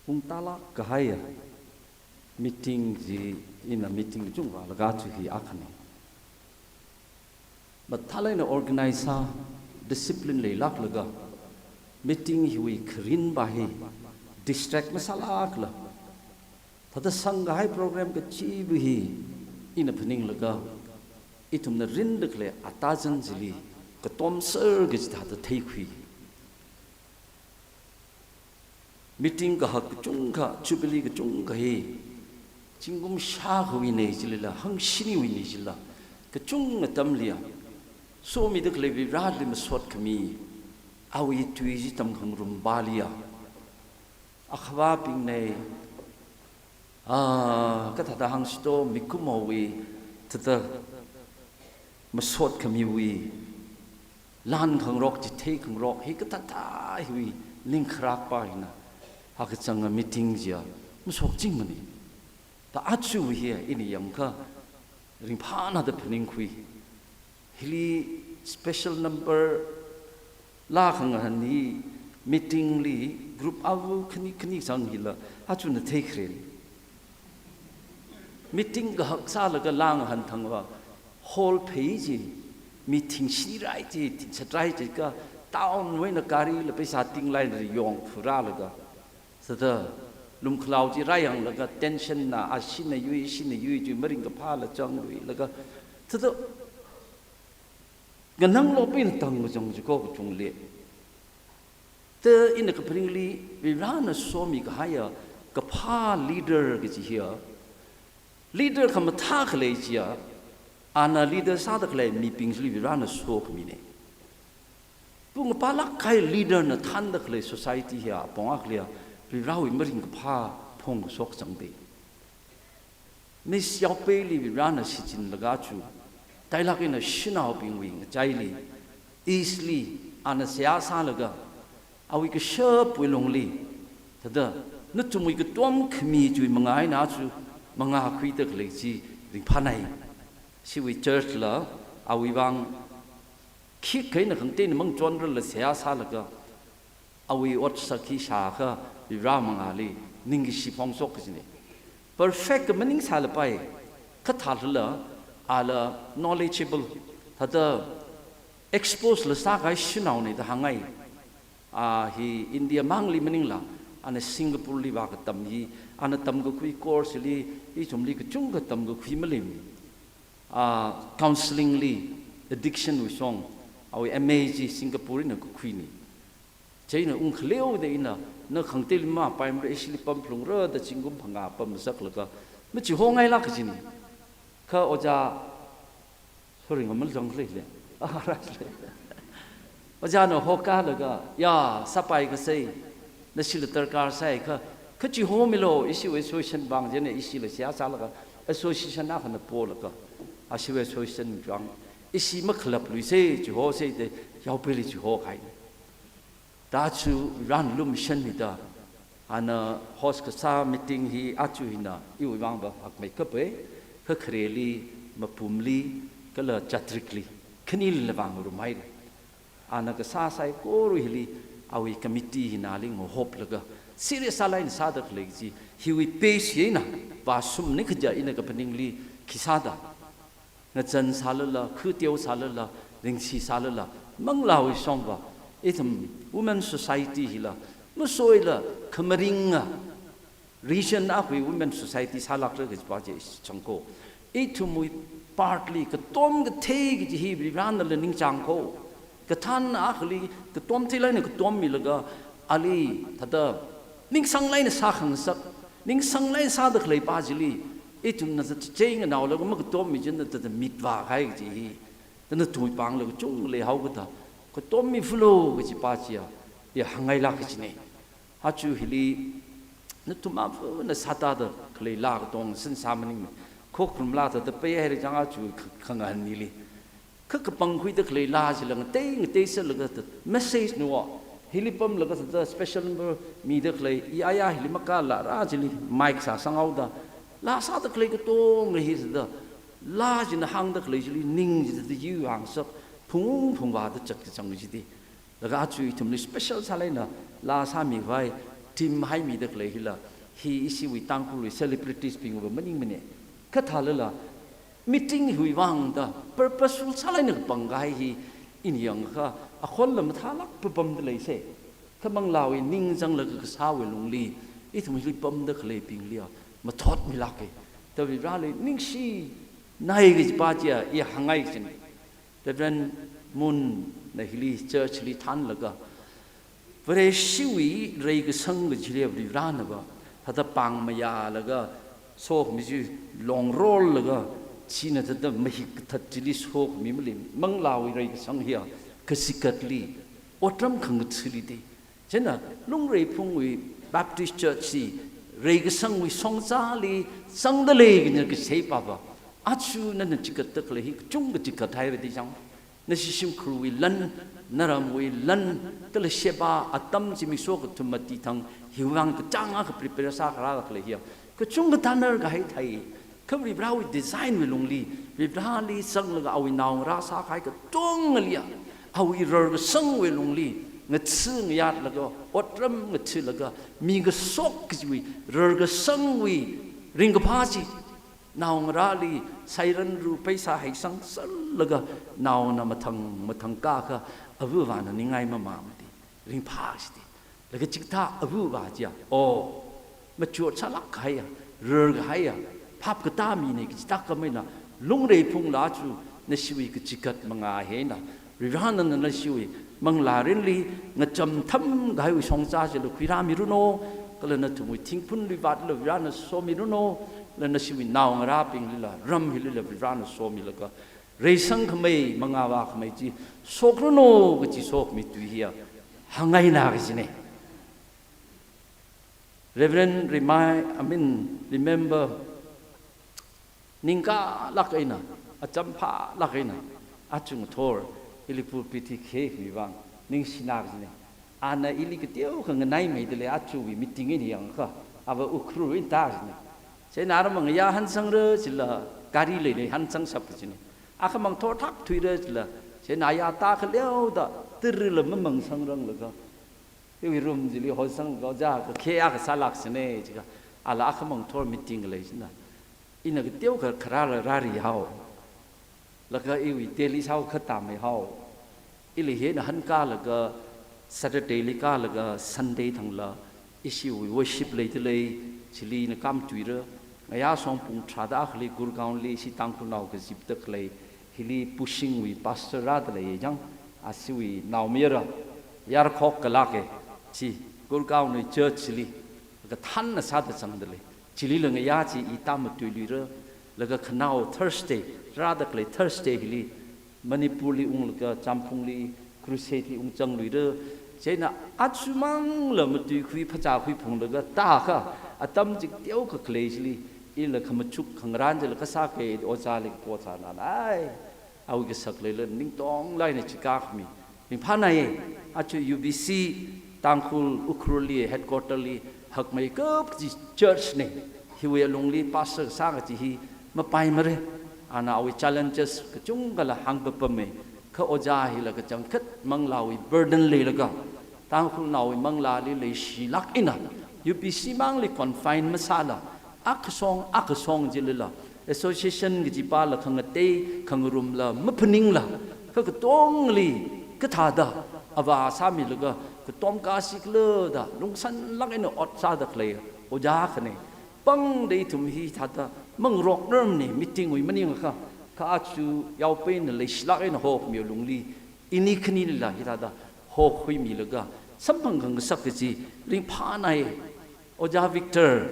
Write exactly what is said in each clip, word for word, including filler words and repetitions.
Pung talak kahaiya meeting chi, ina meeting chungvālaga chu hi akhana. Mathālāk eina organize sā, discipline leilāklaga, meeting hiwui kharin pa hi distract masālākla, thāda sangkahai program kachiva hi ina phaninglaga, ithumna rinda khalei atazan chili katomser kaji thāda theikhui. Meeting kahak kachungkha, jubilee kachungkha hi zingkum shākhawui eina chilila, hangshiniwui eina chilila, kachunga atamliya somida khalei Vareli masot khami awui tui chi tamkhangarum paliya, akhavābingna, ah, kathāda hāngsi to, mikumowui, thāda masot khamiwui lan khangarok, chithei khangarok hi kathāda hiwui ning kharak pa hina, hakachanga meeting chiya masokchingmana. Thāda aja hi ina yangakha ringphānāda phaningkhui. Hili special number laa khangahān hi meeting li group ava khani khani zang hila, aja na theikharena. Meeting kahak sālaga laa ngahān thangva, hall phei chi, meeting shinirai chi, thing shatrai chi ka, town wui eina gari la paisa tinglai na yong phuralaga, thāda lumkhalao chi rāyanglaga, tension na, ashina yui, ishina yui chi maringkaphāla changluilaga, thāda ngananglo pin tang kachang chi ko kachungli. Thāda ina kaphaningli, Varena somi kahaiya kaphā leader kaji hiya, leader khamathā khalei chiya, ana leader sāda khalei mibing chili Varena sokhamina. Pung pālāk kahai leader na thānda khalei society hiya, apong akhaliya, Varewui maringkaphā phongkashok changda. Miss Yaopeili Varena shichinlaga chu, tailāk eina shanaobingwui ngachaili, East li, ana seihā sālaga, awui kashapwui lungli, thāda, nathumwui katom khami chiwui manga eina chu, mangā khuida khalei chi ringphānai. Ishiwui church la, awui vang, khikha eina khangateina mangachonrarla seihā sālaga, awui otsak hi shākha, Vare mangāli ningkashi phongshok kajina. Perfect ka maningsālapai, kathālala, ala knowledgeable, thāda expose la sākahai shanaona da hāngngai. A hi India mangli maningla, ana Singapore li vākatam hi, ana tamkakhui course li, ithumli kachungkha tamkakhui malei. A, counselling li, addiction wui shong, awui M A chi Singapore eina kakhuina. Chieina ungkhaleo da ina, na khangateili mapaimara, ishili pamphalungra da zingkum phangā pamsaklaga, machihongailāk kajina. Kha ojā, sorry, ngamal zang khalei le. Ah, right le. Ojāna hokalaga, ya, sāpai kasai, nashila darkar sāi kha, kachihomilu, ishiwui association vang jina, ishila seihā sālaga, association akhana polaga, ashiwui association vang, ishi makhalapluisei, chihosei da, Yaopeili chihokahaina. Thāda chu Varena lumashanmida, ana host kasā meeting hi aja hina, iwui vangva hakmeikapa, kakhareli, mapumli, kala chatrikli, khanili la vāngarumhaira. Ana kasā saikora hili, awui committee hina lingma hoplaga, serious sālāk eina sāda khalei chi, hiwui base eina, vāshungni kaja ina kaphaningli, khi sāda. Ngazan sālala, khateo sālala, ringshi sālala, manglāwui shongva, ithum Women Society hila, masoila, khamaringa, region akhawui Women Society sālākra kajipa chi changko. Ithumwui part li, katom kathei kaji hi Varenala ningchāngko. Kathānna akhali, katom theilāk eina katommilaga, ali, thāda, ningsanglāk eina sākhangasak, ningsanglāk eina sāda khaleipa chili, ithumna zat chei nganaolaga makatommi china thāda mitvākahai kaji hi, thāda tui pānglaga chungleihaokada, katommi phulu kajipa chiya, ya hāngngailāk kajina. Aja hili, nathum avana sātāda khalei laa katong sān sāmaningmei. Khokharum laa thāda peihaira chang aja kha-, khangahān hili. Kha kapangkhuida khalei laa chila ngatei ngatei sālaga thāda message nuwa. Hili pamlaga thāda special number mida khalei, i aya hili makālala chili mic sāsanghaoda. Laa sāda khalei katonga hi thāda. Laa china hāngda khalei chili ning chi thāda yu hāngsak, phung phungvāda chat kachang chida. Laga aja ithumli special sālāk eina laa sāmikhavai, team haimida khalei hila, hi ishiwui Tangkhulwui celebritiesbingwui maningmana. Kathālala, meeting hiwui vang da purposeful sālāk eina pangkahai hi ina yangakha, akhonla mathālāk papamda leisai. Kha manglāwui ning zanglaga kasāwui lungli, ithum hili pamda khaleibingli a, mathotmilāka. Da Varivarali ningshinai kajipa chiya, i hāngngai kajina. Reverend Moon na hili church li thānlaga, Vareshiwui reikasang kajili Varivarana va, thāda pāng mayālaga, sokhami chi longrollaga, china thāda mahik kathat chili sokhami maleimana. Manglāwui reikasang hiya, kachikatli, otram khangathāli da. Chieina, Lungreiphungwui Baptist Church hi, reikasangwui shongzali, zangda lei kajina kasei papa. Aja nana chikatda khalei hi, kachungkha chikathaira da chang. Nashi shimkhurwui lan, naramwui lan, kala sheba atam zimiksho kathum mati thang, hiwui vang kachāng akha prepare sākharā khalei hiya. Kachungkha tanarkahai thei, kha Varivarawui design wui lungli, Varivarali zanglaga awui naongarā sākahai katongaliya, awui rarkasangwui lungli, ngathā ngayātlaga, otram ngathilaga, mi kashok kajiwui, rarkasangwui ringkaphā chi, naongarāli, sairan ru paisa heisang sālaga, naona mathang, mathang kakha, avāvana ningai mamamati, ringphā shiti. Laga chikathā avāva chiya, o, machot sālāk kahaiya, rarkahaiya, phap katā mina kachithā khamina, Lungreiphungla chu, nashiwui kachikat mangā hina, Varivarana nashiwui manglārinli, ngacham tham kahaiwui shongza chila khuirāmiranu, kala nathumwui thingphun luivatla Varivarana somiranu, la nashiwui naongarābinglila, ram hilila Varivarana somilaga, reisangkhamei, mangā vākhamei chi, shokranu kaji sokhami tui hiya, hāngngaina kajina. Reverend remind, I mean, remember, ningkalāk eina, acham phālāk eina, achung thor, ili pulpit hi khe mi vang, ningshina kajina. Ana ili kateokha nganaimeida lei achuwui meeting eina yangakha, ava Ukhrul eina tā kajina. Chieina aram ngayā hansangra chila, gari leilei hansangsap kajina. Akhamang thor thak thuira chila, chieina ayā tākhaleoda, tirila mamang sangranglaga, iwui room chili hoisanglaga, ojā kakhe akha sālāk sine, jiakha, ala akhamang thor meeting lei china. Ina kateokha kharāla rāri hao. Laga iwui Delhi sāhao khatamei hao. Ili hina hankalaga, Saturday li kalaga, Sunday thangla, ishiwui worship leida lei, chili ina kam tuira, ngayā song pung tharāda akhali Gurgaon li ishi Tangkhulnao kazipda khalei, hili Pushing wui pastor rāda lei jang, ashiwui naomayara, yarkhok kalāka, chi, Gurgaon wui church li, kathānna sāda zangda lei. Chilila ngayā chi i tā matuiluira, laga khanao Thursday, rāda khalei Thursday hili, Manipur li unglaga, Champhung li, crusade li ungzangluira, chieina achumangla matuikhui phachākhui phunglaga, tākha, atam chikateokha khalei chili, ila khamachuk khangarān chila kasāka ojāli kapo sāna, ai, awui kasak leila ningtonglāk eina chikākhami. Ringphānai, achu U B C, Tangkhul Ukhrul li headquarter li, hakmeikap kaji church na, hiwui alungli pastor sā kaji hi, mapaimara, ana awui challenges kachungkhala hāngpapama, kha ojā hila kachangkhat manglāwui burden leilaga, Tangkhulnaowui manglāli leishilāk eina, U B C mangli confine masāla, akhashong, akhashong chilila, association kajipala khangatei, khangarumla, maphaningla, kha katongli, kathāda, avā sāmilaga, katom kashi khala da, lungsanlāk eina ot sāda khalei, ojā akhana. Pangda ithum hithāda, mangarokngarumna, meeting wui maningakha, kha achu yaopaina leishilāk eina hokhamiwui lungli, ini khanilila hithāda, hokhuimilaga, samphang khangasak kaji, ringphānai, Ojā Victor,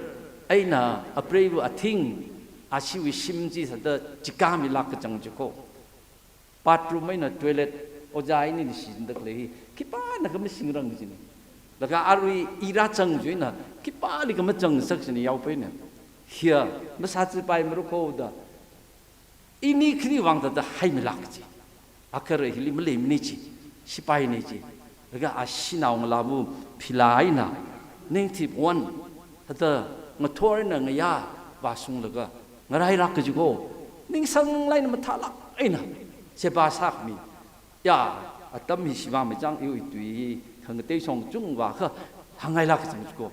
eina apreiva Athing, ashiwui shim chi sāda chikāmilāk kachang chiko. Bathroom eina toilet, ojā ini ni shinda khalei hi, khipānakha masingrang kajina. Laga arui i rāzang chiwui eina, khipālikha mazangngasak kajina yaopaina. Hiya, masāchipaimara kho da, ini khani vang thāda haimilāk kaji. Akhara hili maleimana chi, sipaina chi. Laga ashinao ngalāva phila eina, ningthip wan, thāda ngathor eina ngayā vāshunglaga, ngarailāk kaji kho, ningsanglāk eina mathālāk eina, seba sākhami. Ya, atam hi shimānmei chang iwui tui hi, khangatei shong chungvākha, Hāngngailāk kachang chiko.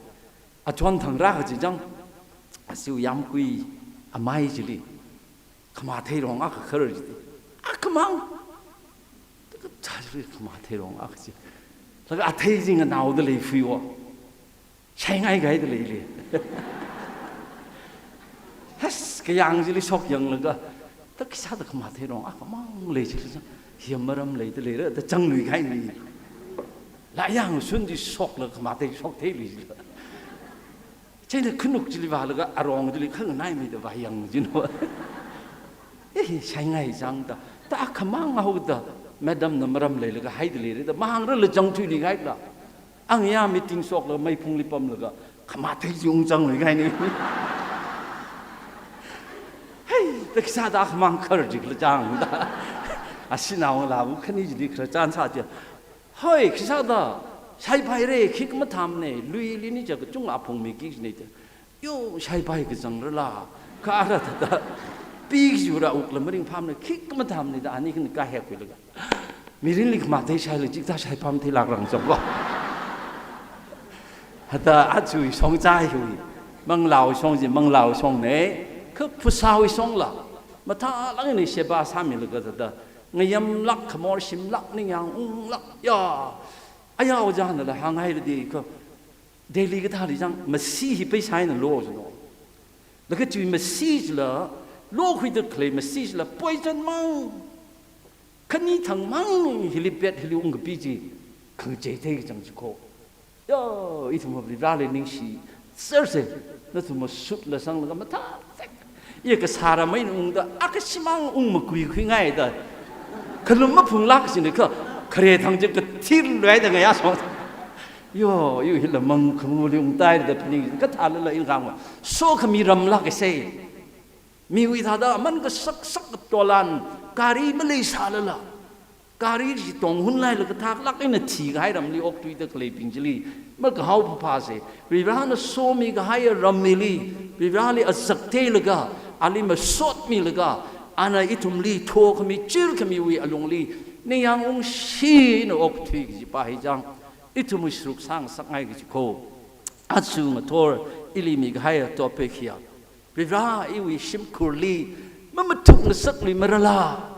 Achon thang rā kachi chang. Ashiwui yāmgui amai chili khamathei rong akha khar chili. Akhamang. Taka chāchili khamathei rong akha chi. Laga athei chi nganaoda lei phuiwo. Shaingai gaida leili. Has, kayāng chili shokyanglaga. Taka sāda khamathei rong akhamang lei chili chang. Hi maram leida leira, da chānglui kahaini. Layang shun chi shoklaga khamathei shokthei lui chila. Chieina khanuk chili vālaga arong chili khanganaimida vāyang china. Eh, shaingai chang da. Da akhamang haoda. Madam na maram leilaga haida leira da. Mahāngrarla chāngthuilui kahaila. Angayā meeting shoklaga meiphungli pamlaga. Khamathei chi ungchānglui kahaini. Hei, da khisāda akhamang khar chikhala chang da. Ashinao ngalāva khani chili khararchan sā chi. Hoi, khisāda, shaiphaira, khikha mathāmana, luili ni chaka chungla phungmiki kajina da. Yo, shaiphai kazangrala, kha ara thāda, pi kajura wukla maringphāmana, khikha mathāmana da, ani khani kahek khuilaga. Mirinli khamathei shaila chikathā shaipham theilākrang chang ko. Hithāda, aja shong chai hui, manglāwui shong chi, manglāwui shongna, kha phasāwui shongla, mathālāk eina sheba sāmilaga thāda, ngayamlāk, khamor shimlāk, ningyāng unglāk, ya. Aya ojānala hānghaira di ko. Delhi kathāli chang, masi hi pheisā eina lo chino. Laga chiwui masi chila, lokhuida khalei masi chila, poison mang. Khani thangmang hili pet hili ungkapi chi, khangachei thei kachang chiko. Yo, ithum Varivarāli ningshi, sir se, nathum masutla sanglaga mathā sek. Iya kasā ram eina ungda, akha shimang ung makui khuingaida. Khalum maphunglāk china kha, khare thang chi kathir luida ngayā shong. Yo, yo hila mang khamuli ungtaida phaning, kathālala inkhangva. Sokhami ramlāk kasei. Miwui thāda aman kasak sak katolan, gari maleisālala. Gari chi tonghunlailaga thaklāk eina thikahai ramli okthuida khaleibing chili, makahao phaphāsa. Varivarāna somi kahaiya ram hili, Varivarāli azak theilaga, ali masotmilaga, ana ithumli thokhami, chirkhamiwui alungli, ningyāng ungshina okthui kajipa hi chang, ithumwui sharuk sāngasakngai kaji ko. Aja ngathor ili mikahaiya topic hiya. Varivarā iwui shimkhurli, mamathuk ngasaklui marala.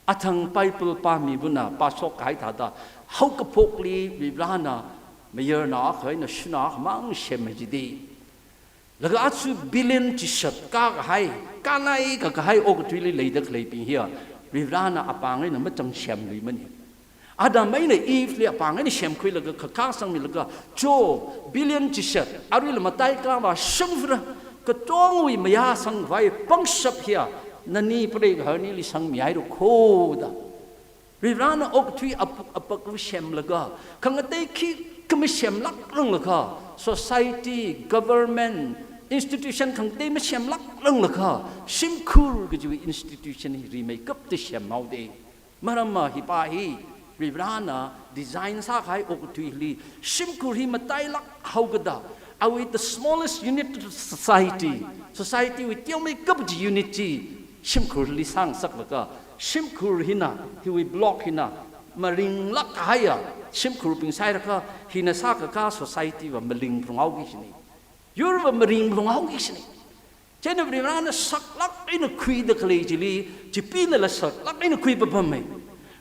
Athang Bible pāmibuna pāshok kahai thāda, haokaphokli Varivarāna mayarnao akha eina shanao akhamang semmi jida. Laga aja billion chishat kākahai, kānai kakahai okathuili leida khaleibing hiya, Varivarāna apāng eina machang semluimana. Adam eina Eve li apāng eina semkhuilaga khakha sangmilaga, cho, billion chishat, aruila mataikava shangfra, katongwui mayā sangvai pangshap hiya, nani preigaharnili sangmihaira kho da. Varivarāna okathui apuk apaklu semlaga, khangatei khikha masemlākranglakha, society, government, institution khangatei masemlākranglakha, shimkhur kajiwui institution hi rimeikapta semhaoda. Maramva hipa hi, Varivarāna design sākahai okathuili, shimkhur hi matailāk haokada, awui the smallest unit of society, society wui teomeikap kaji unit chi, shimkhurli sāngasaklaga, shimkhur hina, hiwui block hina, maringlāk kahaiya, shimkhurbing sāhairakha, hina sākakā society va maling phalunghaoki kajina. Yurva maring phalunghaoki kajina. Chieina Varivarāna saklāk eina khuida khalei chili, chipinala saklāk eina khui papamma.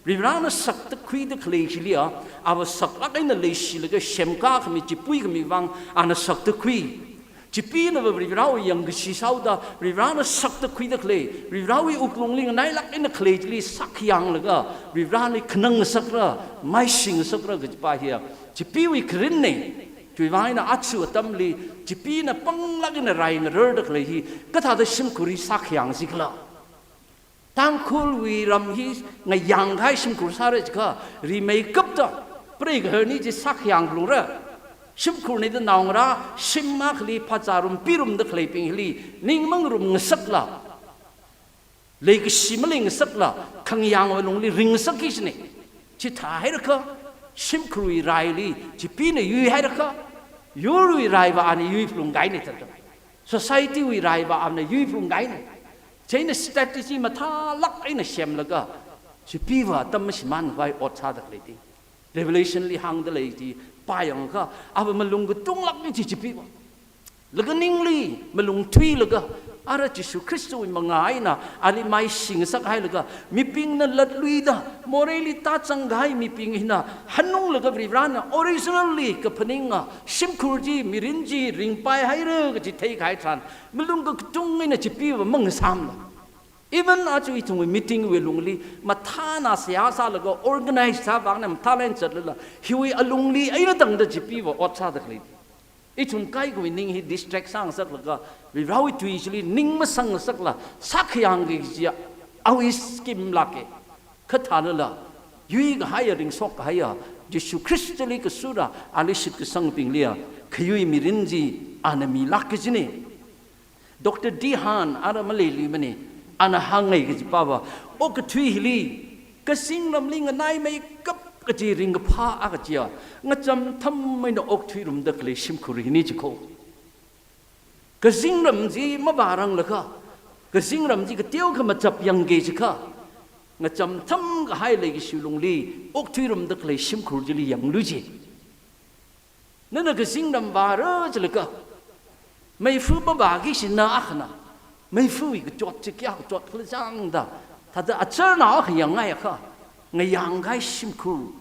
Varivarāna sakta khuida khalei chiliya, ava saklāk eina leishilaga semkā khami, chipui khami vang, ana sakta khui. Chipinava Varivarāwui yangkashi sāhaoda, Varivarāna sakta khuida khalei, Varivarāwui wuklungli nganailāk eina khalei chili sakyānglaga, Varivarāli khanang ngasakra, maishi ngasakra kajipa hiya, chipiwui kharinna. Chiwui vang eina aja atamli, chipina panglāk eina rai ngararda khalei hi, kathāda shimkhur hi sakyāng jikhala. Tangkhulwui ram hi ngayāngkahai shimkhur sāra jiakha, rimeikapta, preigaharni chi sakyāng phalungra. Shimkhurna da naongarā, shim akhali phāchā rumpi rumda khaleibing hili, ning mangarum ngasakla. Leikashi malei ngasakla, khangayāngwui lungli ring ngasakki kajina. Chithāhairakha, shimkhurwui raili, chipina yuihairakha, yurwui raiva ana yui phalungkahaina thāda. Society wui raiva ana yui phalungkahaina. Chieina strategy mathālāk eina semlaga, chipiva atam mashimānkhavai ot sāda khaleida. Revelation li hāngda lei chi, pāyangakha, ava malung katunglāk chi chipiva. Laga ningli malung thuilaga, ara Jishu Khristawui mangā eina ali maishingasak hailaga, mibingna latluida moreili tāzang kahai mibing hina hanunglaga Varivarana originally kaphaninga shimkhur chi, mirin chi ringpai haira kaji theikahai tharan, malung kakatung eina chipiva mangasāmana. Even aja ithumwui meeting wui lungli mathāna seihā sālaga organize sāvāna mathālāk eina zatlala, hiwui alungli eina tangda chipiva ot sāda khalei. Ithum kaikhawui ning hi distract sāngasaklaga, Varivarawui tui chili ning masangngasakla sākhayang kaji awui scheme lāka. Kha thālala, yuikahaiya, ringshok kahaiya, Jishu Khristali kasura ali shitkasangbingliya khayui mirin chi ana milāk kajina. Doctor DeHaan ara maleiluimana, ana hāngngai kaji pāva, okathui hili kazingramli nganaimeikap kaji ringkaphā akha chiya, ngacham tham eina okthuirumda khalei shimkhur hina jikho. Kazingram chi mavāranglakha, kazingram chi kateokha machap yangki jikha, ngacham tham kahai leikashi lungli okthuirumda khalei shimkhur chili yanglu ji. Nana kazingram vāra jilaga, meifa mavāki kajina akhana, meifawui kachot chi kayā kachot khala chāngda, thāda achārnao akha yangngaiakha, ngayāng kahai shimkhur,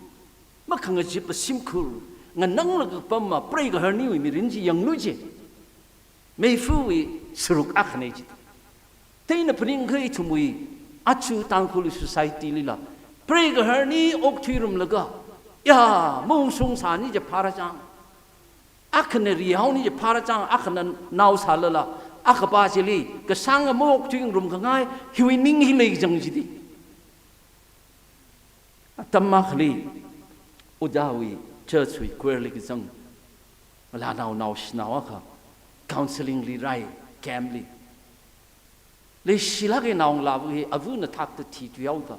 makhangachippa shimkhur, ngananglaga pamma preigaharniwui mirin chi yanglu ji. Meifawui sāruk akhana ji. Chieina phaningakha ithumwui, aja Tangkhul society lila, preigaharni okthuirumlaga, ya, maungshungsāni ji phārachang. Akhana rihaoni ji phārachang, akhana nao sālala, akhapa chili, kasānga maokthuingarum khangai, hiwui ning hi leikachang jida. Atam akhali, ojāwui, church wui choir li kazang, ngalānao naoshinao akha, counseling li rai, camp li. Leishilāka naongalāva hi, avana thakta thithuihaoda,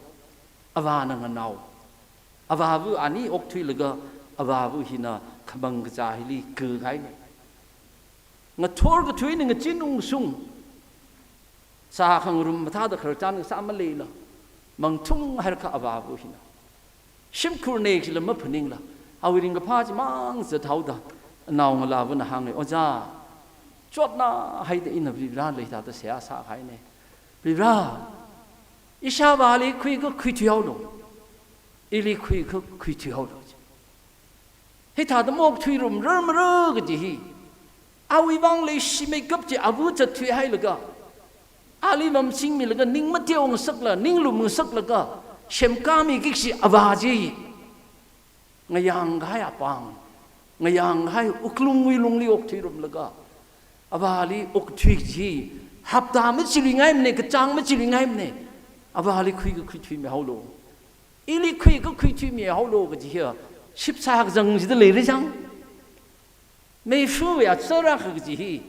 avāna nganao. Avāva ani okthuilaga, avāva hina khamang kazā hili kakahaina. Ngathor kathuina ngachin ungshung. Sākhangarum mathāda khararchan kasā maleila, mangthung hairakha avāva hina shimkhurna jila maphaningla, awui ringkaphā chimang zathaoda, naongalāvana hānga, ojā, chotna haida ina Varivara leida da seihā sākahaina. Varivara, ishāvāli khuikakhui thuihaolu. Ili khuikakhui thuihaolu. Hithāda maokthuirum rarmara kaji hi, awui vang leishimeikap chi ava zatthui hailaga, ali mamsingmilaga ning mateongasakla, ning lumngasaklaga, semkāmiki kaji avā chi. Ngayāng kahai apāng, ngayāng kahai wuklungwui lungli okthuirumlaga, avāli okthui chi, hapta machiluingaimana, kachāng machiluingaimana, avāli khuikakhui thuimihaolu. Ili khuikakhui thuimihaolu kaji hiya, shipsā kazang jida leira chang. Meifawui achāra kaji hi,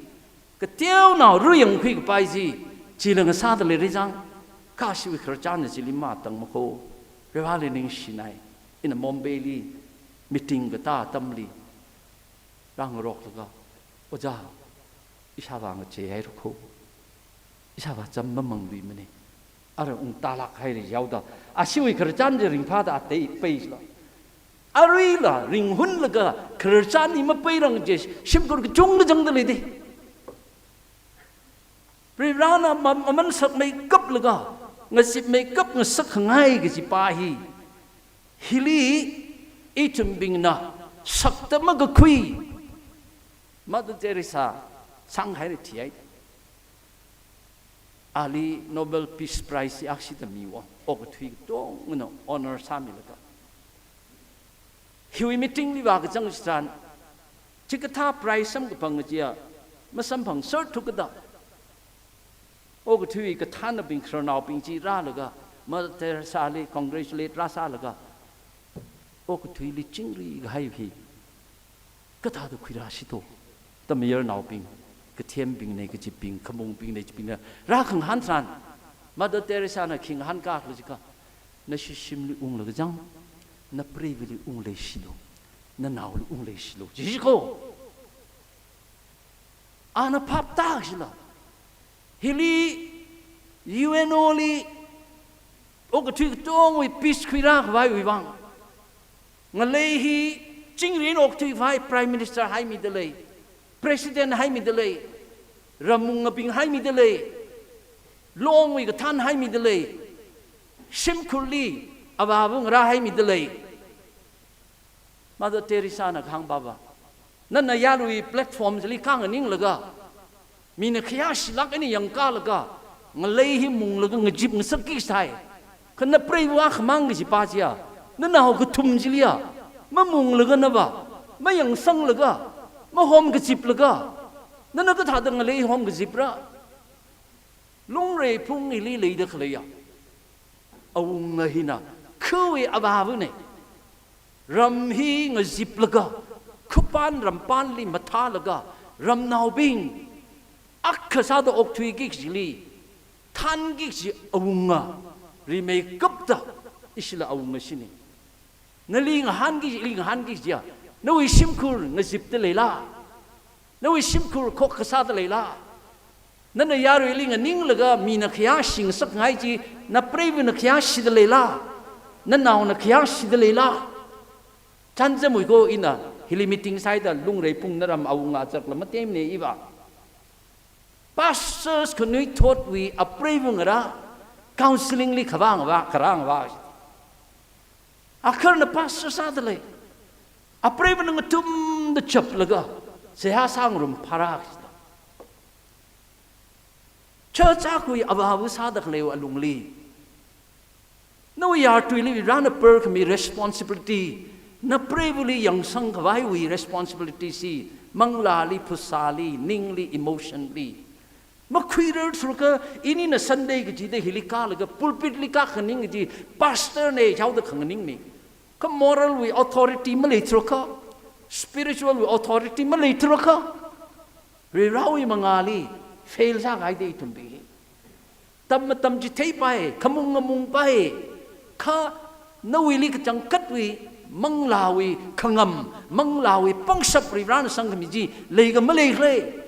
kateonao ruyangkhui kapai chi, chila ngasāda leira chang, kha ashiwui khararchanna chili matangmakho, Varivarali ningshinai, ina Mumbai li meeting katā atamli, rāngaroklaga, ojā, ishāvā ngachei hairakho. Ishāvā cham mamangluimana. Ara ungtālāk haira yaoda, ashiwui khararchan chi ringphāda atei peila. Aruila, ringhunlaga, khararchan hi mapeirang chi, shimkhur kachungkha zangda leida. Varivarana ma-, maman sakmeikaplaga, ngazipmeikap ngasakkhangai kaji pa hi. Hili ithumbingna sakta makakhui. Mother Teresa sānghaira thihai. Ali Nobel Peace Prize hi akshida miwa. Okathui katongana honor sāmilaga. Hiwui meeting li vākazang chitharan, chikathā prize samkaphang chiya, masamphangser thukathā. Okathuiwui kathānnabing khararnaobing chi rālaga, Mother Teresa li congratulate rāsālaga, okathuili chingri kahai hi kathāda khuirāsi to. Tamayarnaobing, kathembingna kachibing, khamungbingna chibingna rākhangahān tharan, Mother Teresa na khi ngahānkā khala jiakha, nashi shimli unglaga chang, napreiva̱li ungleishilu, nanaoli ungleishilu, jiko. Ana phap tāshila. Hili U N O li okathui katongwui peace khuirākhavaiwui vang, ngalei hi Chingri eina okthuikhavai Prime Minister haimida lei, President haimida lei, ramungabing haimida lei, Longwui kathan haimida lei, shimkhurli avāva ngarā haimida lei. Mother Teresa na kahāng pāva, nana yaruiwui platform chili khanganinglaga, mina khayāshilāk eina yangkalaga, ngalei hi munglaga ngazip ngasakki sai. Kha napreiva akhamang kajipa chiya, nanao kathum chiliya, mamunglaga nava, mayangsanglaga, mahomkaziplaga, nana kathāda ngalei homkazipra? Lungrei phungli leida khaleiya awunga hina, khawui avāvane. Ram hi ngaziplaga, khupān rampanli mathālaga, ramnaobing akha sāda okthuiki kajili, thanki kaji awunga rimeikapta, ishila awunga shini. Nali ngahānki, ili ngahānki kajiya, nawui shimkhur ngazipda leila? Nawui shimkhur khokkha sāda leila? Nana yaruili nganinglaga mina khayāshi ngasakngai chi, napreivana khayāshida leila? Nanaona khayāshida leila? Chānjam ui ko, ina hili meeting sāhaida Lungrei phung naram awunga chakla matemne iva. Pastors khanuithotwui apreiva ngarā, counseling li khavā ngavā, kharā ngavā. Akharna pastor sāda lei. Apreivana ngathumda chaplaga, seihā sāngarum phara. Church akhawui avāva sāda khaleiwui alungli, nawui yartuili Varena perkhami responsibility, napreivali yangsangkhavaiwui responsibility chi, manglāli, phasāli, ningli, emotionally makhuirar thurkha, inina Sunday kajida hili kālaga pulpit li kākhaning kaji, pastor ne chaoda khanganingmi. Kha moral wui authority maleithurkha, spiritual wui authority maleithurkha, Varivarawui mangāli fail sākahaide ithumbing. Tam matam chitheipai, khamung ngamungpai, kha nawuili kachangkhatwui, manglāwui khangam, manglāwui pangshap Varivarana sangkhami chi leikha maleikhala?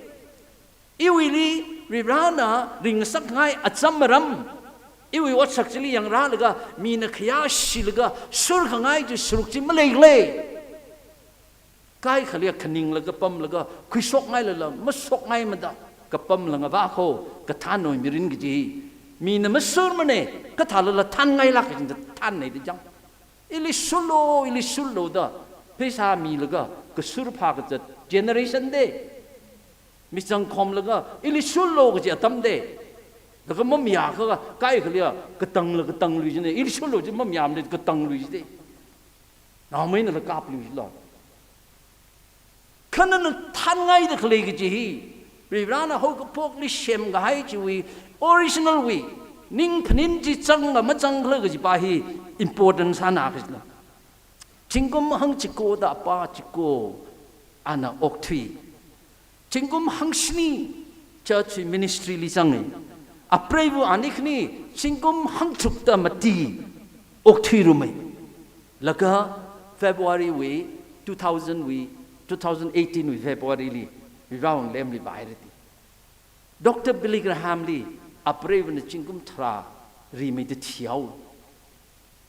Iwuili Varivarana ringngasakngai acham aram, iwui otsak chili yangrālaga, mina khayāshilaga surkhangai chi saruk chi maleikhala? Kaikhaliya khaninglaga pamlaga, khuishokngailala mashokngaimada kapamla ngavā kho, kathānwui mirin kaji. Mina masurmane, kathālala thānngailāk kajida thānne da jang. Ili surlo, ili surlo da pheisā milaga kasur phākazat generation de. Michang khomlaga ili surlo kaji atam de. Laga mamayākha kaikhaliya katangla katangluijine, ili surlo chi mamayāmane, katanglui jide. Naomainala kapluilo. Kha nana thānngaida khalei kaji hi, Varivarana haokaphokli semkahai chiwui, original wui ning phaning chi zangla mazangkhala kajipa hi important sāna kajila. Zingkum hangchiko da apa chiko ana okthui. Zingkum hangshini church ministry li zange. Apreiva ani khani zingkum hangtharukda mati okthuirume. Laga February wui two thousand wui, two thousand eighteen wui February li, Varewui ngalemli vāhairati, Doctor Billy Graham li apreivana zingkum tharā rimeida thihao.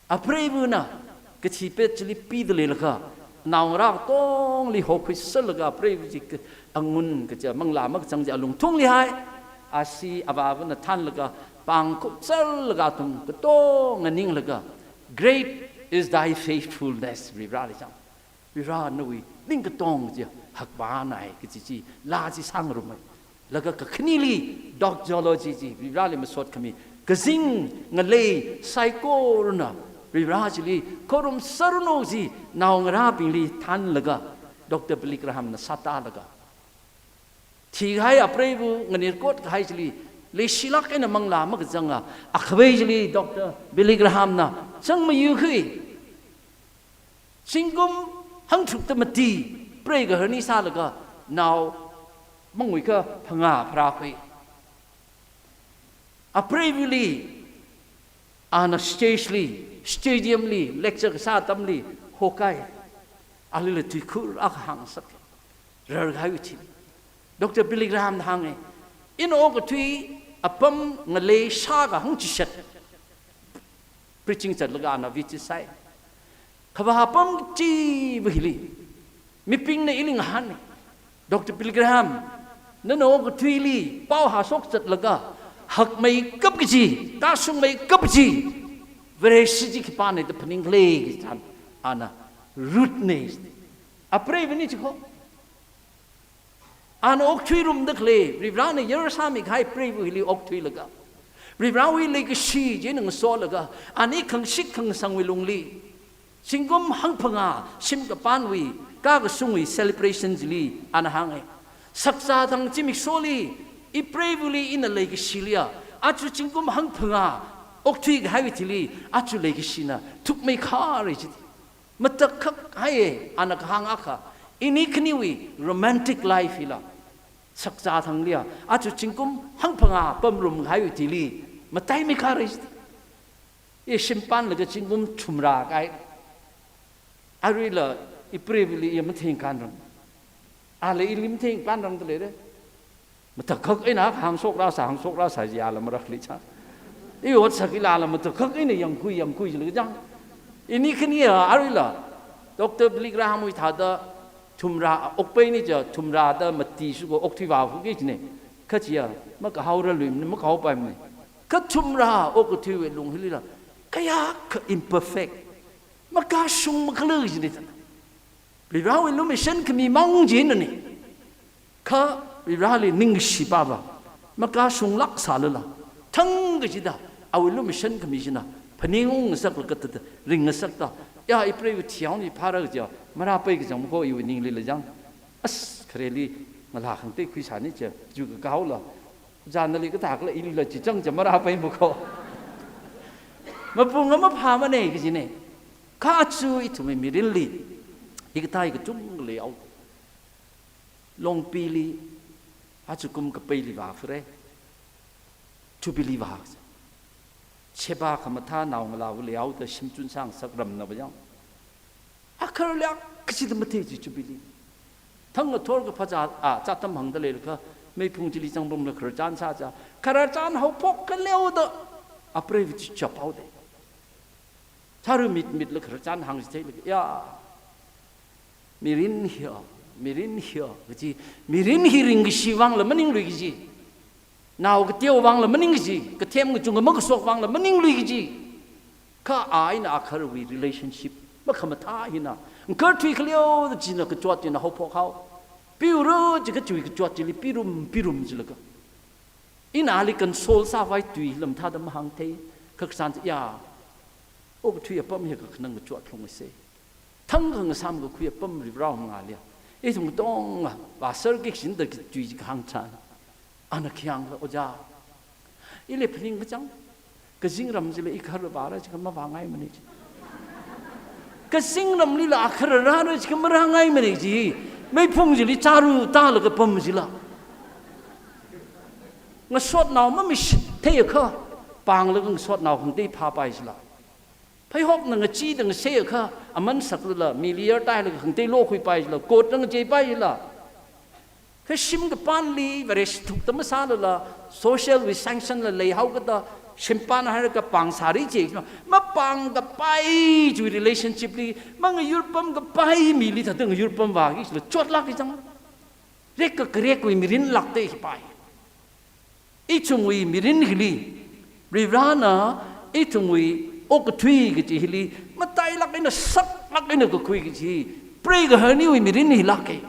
Apreivana kathi pet chili pida leilakha, naongarā katongli hokhuiserlaga apreiva chi ka-, angun kaja manglā makachang chi alungthungli hai, asi avāvana thānlaga, pāng kupserlaga athum katonga nganinglaga, "Great is thy faithfulness," Varivarali chang. Varivara nawui ningkatong chi hakvānai kaji chi laa chi sāngarumai. Laga kakhaneli doxology chi Varivarali masot khami, kazing ngalei saikorana Varivara chili khorumserranu chi naongarābingli thānlaga Doctor Billy Graham na sātālaga, thihai apreiva nganirkot kahai chili leishilāk eina manglā makachanga akhavai chili Doctor Billy Graham na chang mayukhui. Zingkum hangtharukda mati preigaharni sālaga nao mangui kha phangā pharākhui. Apreivali ana stage li, stadium li lecture kasā atamli hokai. Alila tuikhur akha hāngsak. Rarkahai uthi. Doctor Billy Graham na hānge, ina okathui apam ngalei shākha hangchishat preaching zatlaga ana visit sāi. Khavā apam chiva hili Mibingna ili ngahān, Doctor Billy Graham, nana okathuili pao hāshok zatlaga, hakmeikap kaji, kashungmeikap kaji, Vareshi chi khipāna da phaningkhala kaji tharan, ana Ruthna. Apreiva ni chi kho. Ana okthuirumda khalei, Varivarana yar sāmikahai preiva hili okthuilaga, Varivarawui leikashi chi ngasolaga, ani khangashit khangasangwui lungli, zingkum hangphangā shim kapānwui kakashungwui celebration chili ana hānga. Sakzā thang zimiksholi, ipreivali ina leikashiliya, aja zingkum hangphangā okthuikahaiwui thili, aja leikashina thukmeikharei chi. Matakhak haiya, ana kahāng akha, ini khaniwui romantic life hila, sakzā thangliya, aja zingkum hangphangā pamrumkahaiwui thili, mataimeikharei chi. I shimpānlaga zingkum thumrā kai. Aruila ipreivali i mathengkānrang. Ala ili mathengkānrang da leira. Matakhak eina hāngshok rāsā, hāngshok rāsā jiya la marakli cha. I ot sākila la matakhak eina yangkhui, yangkhui jila kachang. Ini khaniya aruila Doctor Billy Grahamwui thāda thumrā, okpai ni cha thumrāda mati shuko okthuivā hu kajina. Kajiya, makahaorarluimana, makahaopaimana. Kha thumrā okathuiwui lung hilila, kayākha imperfect, makashung makhalei kajina. Varivarawui lumashan khami mang jinani. Kha Varivarali ningshipava, makashunglāk sālala, thangkachida awui lumashan khami china phaningungngasaklaga thāda ringngasakta, ya, ipreiva thihaoni phāra kaja, marāpai kachang makho iwui ninglila chang. As, khareli ngalā khangatei khuisāni cha, ju kakaola, ojā nali kathākhala ilila chi chang cha marāpai makho. Mapung maphāmana kajina. Kha aja ithumwui mirinli hikathā katonga leihaowa. Longpili, aja kum kapaili vāfare. Jubilee vā. Sheba khamathā naongalāva leihaoda shimchun sāngasak ramna vayang. Akharliak kachida mathei chi Jubilee. Thang ngathor kaphā chā, a, chātam hāngda leilakha, meiphung chili zangpamla khararchan sācha. Khararchan haophok khaleoda apreiva chi chaphaoda. Tharu mitmitla khararchan hāngchitheilaga, ya, mirin hiya, mirin hiya kaji, mirin hi ringkashi vangla maninglui kaji, nao kateo vangla maning kaji, kathem kachungkha makashok vangla maninglui kaji. Kha a eina akharwui relationship makhamathā hina, ngakarthui khaleoda china kachot china haophok hao. Piura jiakha chiwui kachot chili pirum, pirum jilaga, ina ali console sāvai tui lam thāda mahāngthei, kha kasān ya, okathui apam hi kakhanang kachot lhungsa. Thang khangasam kakhui apam Varivarā mangāliya. Ithum katonga, vāserki kachinda ki tui chi kahāng tharan, ana khi hāngkhala, ojā, ili phaning kachang, kazingram chili i khara vāra jiakha mavāngaimana chi. Kazingramlila akhara rāra jiakha marāngaimana chi. Meiphung chili chāra tālaga pam chila, ngasotnao mamishit theiakha, pānglaga ngasotnao khangatei phāpai chila, pheihokna ngachida ngaseiakha, aman saklala, mili yartailaga khangatei lokhuipai chila, court na ngacheipai chila, kha shim kapānli Vareshi thukta masālala, social wui sanction la leihaokada, shimpān haira kapāng sāri chi, mapāngkapai chiwui relationship li, mangayurpamkapai mili thāda ngayurpamvāki chila chotlāki chang. Rek kakarekwui mirin lākda hipai. Ithumwui mirin hili, Varivarāna ithumwui okathui kaji hili, matailāk eina saklāk eina kakhui kaji, preigahaniwui mirin hilāka.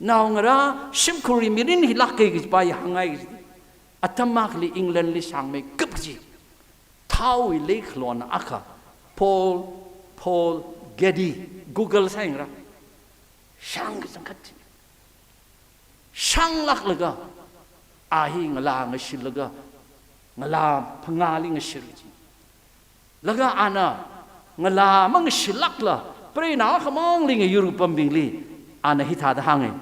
Naongarā shimkhurwui mirin hilāka kajipa hāngngai kaji. Atam akhali England li shāngmeikap kaji, thaowui leikhalon akha, Paul, Paul Getty, Google sāyangra. Shāng kachangkhat. Shānglāklaga, a hi ngalā ngashilaga, ngalā phangāli ngashir kaji. Laga ana ngalā mangashilākla, preinao akhamangli ngayur kapambingli, ana hithāda hānga.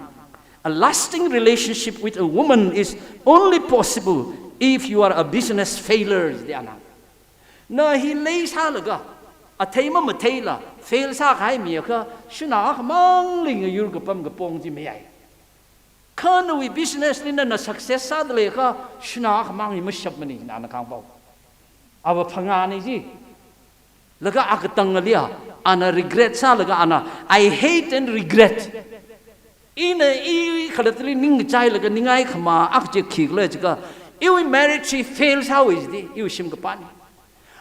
A lasting relationship with a woman is only possible if you are a business failure, da ana. Na hi leisālaga, athei mamatheila, fail sākahai mi akha, shanao akhamangli ngayur kapam kapong chi mayai. Kha nawui business li nana success sāda leiakha, shanao akhamangli mashapmana, nana khangpao. Ava phangāna ji. Laga a katangliya, Ana regret sālaga ana, "I hate and regret." Ina i khalattali ningchailaga ningai khama akha chi khikhala jiakha, iwui marriage chi fail sāhaowa jida, iwui shim kapani.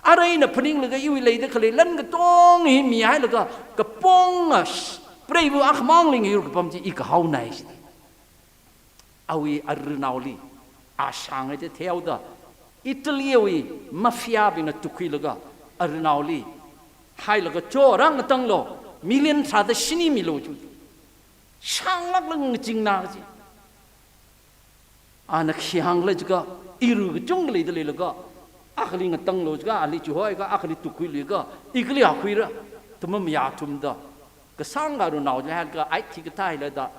Ara ina phaninglaga iwui leida khalei lan katonga hi mihailaga, kaponga sh-, preiva akhamang lingayur kapam chi i kahaonai jida. Awui aruinaoli, a shāngai chi theihaoda, Italy wui mafia bingna tukhuilaga, aruinaoli hailaga, "Cho, rāngatanglu, million tharāda shini milu," chi. Shānglākla ngachingna chi. Ana khi hāngkhala jiakha, iru kachungkha leida leilaga, akhali ngatanglu jiakha, ali chihoiakha, akhali tukkhuilu jiakha, i kali akhuira, thumam ya thumda. Kasāngkha aruinao chi hailaga, ai thikathā hila da,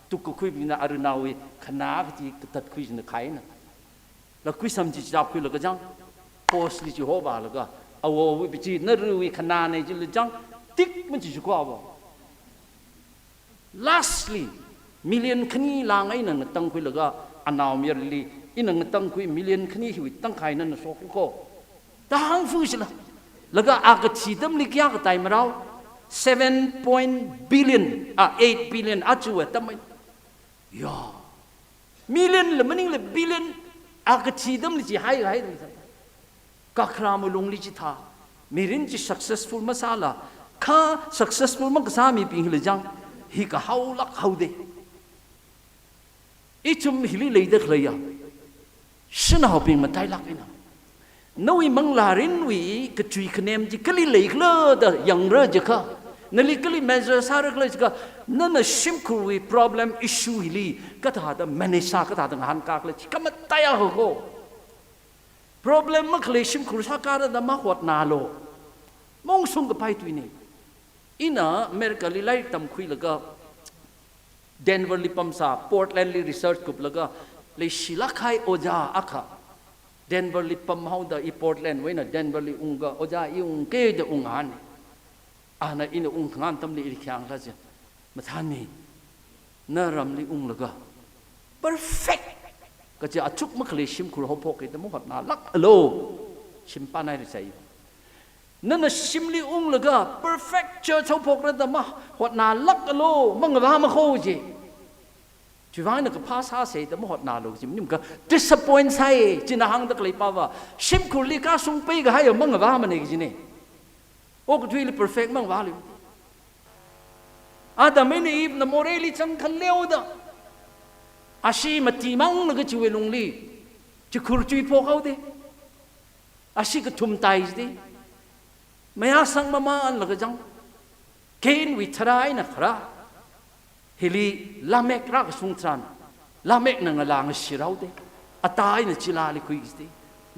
tukkakhuibingna aruinaowui khanā kachi katatkhui china khaina. Laga kuisam chi chapkhuilaga chang, post li chihopalaga, awowui bichi, naruiwui khanāna jila chang, tik machichukhuihaowa. Lastly, million khani lāng eina ngatangkhuilaga, anaomayarali, ina ngatangkhui million khani hiwui tangkhai nana shokra ko, da hāngfa jila. Laga a kathi atamli kayākha tai marao, seven point billion, a, eight billion aja atam eina. Ya. Million la maningla billion, a kathi atamli chi haihai dam sa. Kakharam lungli chithā, mirin chi successful masāla, kha successful makasā mibing hila chang, hi kahaolāk haoda. Ithum hili leida khaleiya shanaobing matailāk eina, nawui manglārinwui kachui khanem chi kali leikhala da yangra jiakha, nali kali measure sāra khala jiakha, nana shimkhurwui problem issue hili kathāda manage sā, kathāda ngahānkā khala chi khamataiya ho ko. Problem makhalei shimkhur sākara da mahotnālu. Mongshung kapai tuina. Ina America li lairik tamkhuilaga, Denver li pamsā, Portland li research kuplaga, leishilāk kahai ojā akha Denver li pamhaoda, i Portland wui eina Denver li ungakha, ojā i ungkida unghān. Ana ina ungkhangai atamli ili khi hāngkhala jiakha, "Mathānmi, na ramli unglaga perfect kachi achuk makhalei shimkhur haophokkida mahotnālākalu." Shim panai risai. Nana shimli unglaga perfect church haophokra da mahotnālākalu, mangavā makho ji. Chiwui vang eina kaphā sāsa da mahotnālu ji, maningakha disappoint sāi, china hāngda khaleipa va, shimkhurli kashung peikahai mangavāmana kajina. Okathuili perfect mangavālu. Adam eina Eve na moreili zangkhaleoda, ashee mati manglaga chiwui lungli chikhur chuiphok haoda. Ashee kathum tai jida. Mayāsang mamānlaga chang, Cain wui tharā eina kharā hili Lamech rākashung tharan, Lamech na ngalā ngashit haoda. Ata eina chilāli khui jida.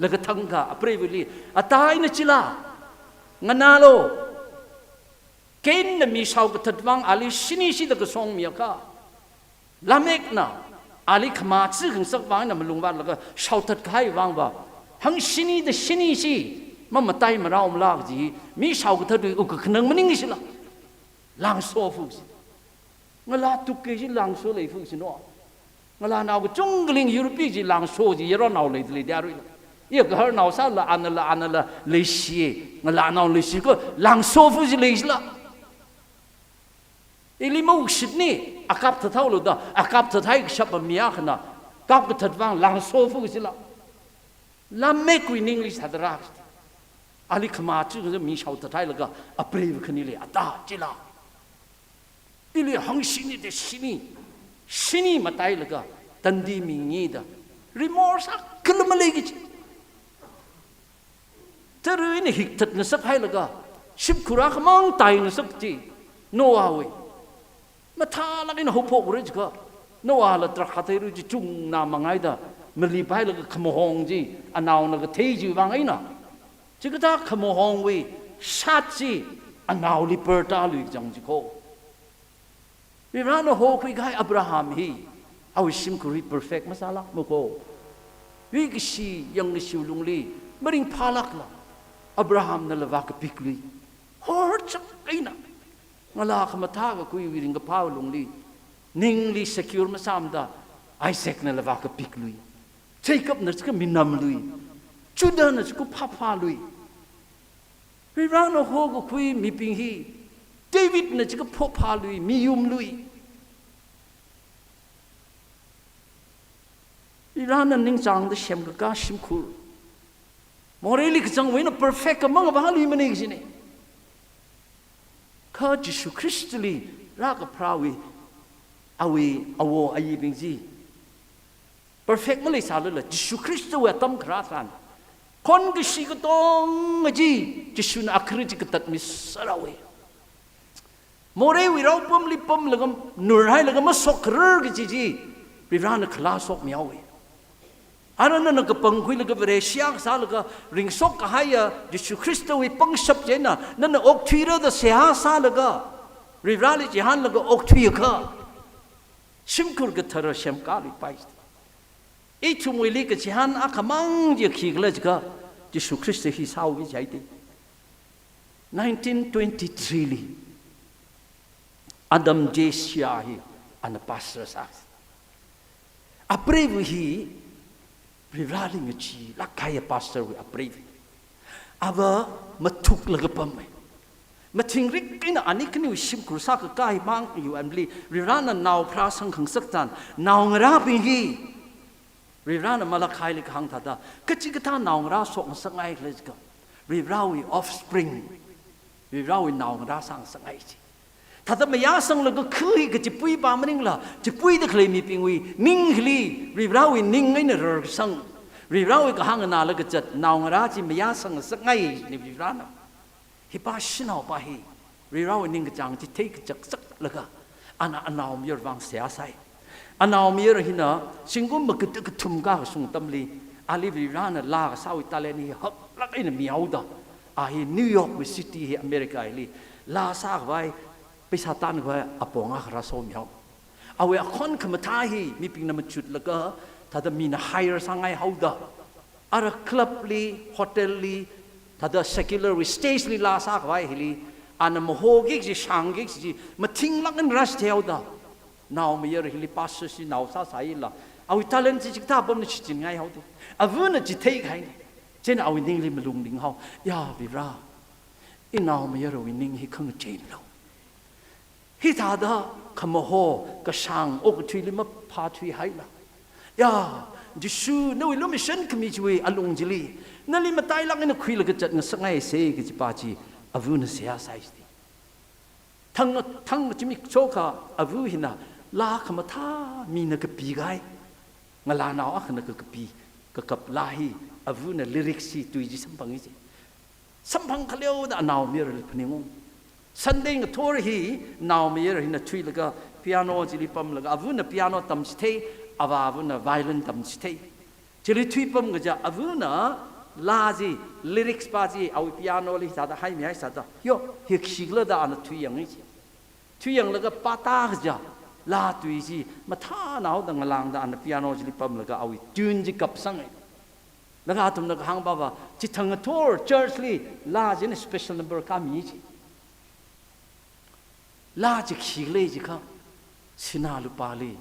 Laga thangkha apreivali, ata eina chilā, nganālu. Cain na mi shaokathat vang ali shini shida kashong miakha, Lamech na ali khamachee khangasak vang eina malung vātlaga shaothat kahai vang va, hangshini da shini shi mamataimarao mala kaji, mi shaokathatwui wukkhanang maning jila. Langsofa ji. Ngalā tukkei ji langso leifa jino. Ngalānao kachungkhaling yurpi ji langso ji, yaronao leida leida aruila. Iya gaharnao sāla, anala, anala leishi, ngalānao leishi ko, langsofa ji lei jila. Ili mawukshitna, akap thathaolu da, akap thathai kashap mi akhana, kapkathat vang langsofa jila. Lamechwui ningli sādara. Ali khamachee khangasak mi shaothat hailaga, apreiva khanili ata chila. Ili hangshini da shini, shini matailaga, tandi mingida, remorse akhala maleiki ji. Tara eina hikthat ngasak hailaga, shimkhur akhamang tai ngasak chi, Noahwui. Mathālāk eina haophokra jiakha, Noahla drakhā theira chi chungna mangaida, mali pailaga khamahong chi, anaona kathei chiwui vang eina. Chikathā khamahongwui shat chi, anaoli pertālui kachang chi ko. Varivarana hokhui kahai Abraham hi, awui shimkhur hi perfect masālākmana ko. Yuikashi, yangkashiwui lungli, maringphālākla, Abrahamnala vākapiklui. Horchak eina, ngalā khamathā kakhuiwui ringkaphāwui lungli, ningli secure masāmada, Isaacnala vākapiklui. Jacobna chikha minamlui. Judahna chikha phāphālui. Varivarana hokakhui mibing hi, Davidna chikaphok phālui, miyumlui. Varivarāna ningchāngda semkakā shimkhur. Moreili kachangwui eina perfect kha mangavāluimana kajina. Kha Jishu Khristali rākapharāwui, awui awo ayibing chi perfect maleisālala, Jishu Khristawui atam kharā tharan, khon kashi katonga chi Jishuna akhari chi katatmiserhaowa. Moreiwui raopamli pamlaga nurhailaga mashokkharar kaji chi Varivarāna khalā shokmihaowa. Ara nana kapangkhuilaga Vareshi akha sālaga ringshok kahaiya Jishu Khristawui pangshap chieina nana okthuira da seihā sālaga, Varivarāli chihānlaga okthuiakha, shimkhur kathara semkāluipai. Ithumwuili kachihān akhamang chi khikhala jiakha, Jishu Khrista hi sāhaoki jihaida. Nineteen twenty-three li Adam J. Shea hi ana pastor sā. Apreiva hi Varivarāli ngacheelāk kahaiya pastorwui apreiva. Ava mathuklaga pama. Mathingrik eina ani khaniwui shimkhur sākakā himang U M li Varivarāna nao pharāsang khangasak tharan, naongarābing hi Varivarāna Malakhaili kahāng thāda, kachikathā naongarā shokngasakngaikhala jiakha, Varivarāwui offspring, Varivarāwui naongarā sāngasakngai ji. Thāda mayāsanglaga kha hi kachipui pa maningla, chipuida khalei mibingwui ning hili Varivarāwui ning eina rarkasang, Varivarāwui kahāng nganālaga kazat naongarā chi mayāsang ngasakngaina Varivarāna. Hi pa shanaopa hi Varivarāwui ningkachāng chi theikachak chak laga, ana anaomayara vang seihā sai. Anaomayara hina zingkum makada kathum kakashung atamli, ali Varivarāna laa kasāwui talent hi haklāk eina mihaoda, a hi New York wui city hi America hili laa sākhavai, pheisā tankhavai apong akha rāsomihaowa. Awui akhon khamathā hi mibingna machutlaga, thāda mina hire sāngaihaoda, ara club li, hotel li, thāda secular wui stage li laa sākhavai hili, ana mahoki kaji, shāngki kaji, mathinglāk eina rāshitheihaoda, naomayara hili pastor chi nao sāsālala, awui talent chi chikathā apamli shichinngaihaoda, avana chi theikahaina. Chieina awui ningli malung linghaowa, ya Varivarā, inaomayarawui ning hi khangacheina lo. Hithāda khamaho, kashāng, okathuili maphāthuihaila, ya Jishu, nawui lumashan khami chiwui alung chili, nali matailāk eina khuilaga zatngasakngaisa kaji pa chi avana seihā sai ji. Thang, thang zimiksho akha ava hina laa khamathā mina kapikahai, ngalānao akhana kakapi, kakap laa hi, avana lyrics chi tui chi samphanga ji. Samphang khaleoda anaomayarali phaningung. Sunday ngathor hi naomayara hina thuilaga piano chili pamlaga, avana piano tamchithei, avāvana violin tamchithei. Chili thuipam kaja avana laa chi, lyrics pa chi awui piano li sāda haimihaisāda, yo, hi khikhala da ana thuiyanga ji. Thuiyanglaga pāta kaja, laa tui chi mathānaoda ngalāngda ana piano chili pamlaga awui tune chi kapsanga. Laga athumna kahāng pava, chithang ngathor church li laa china special number kāmi ji. Laa chi khikhala jiakha, sinā lupāli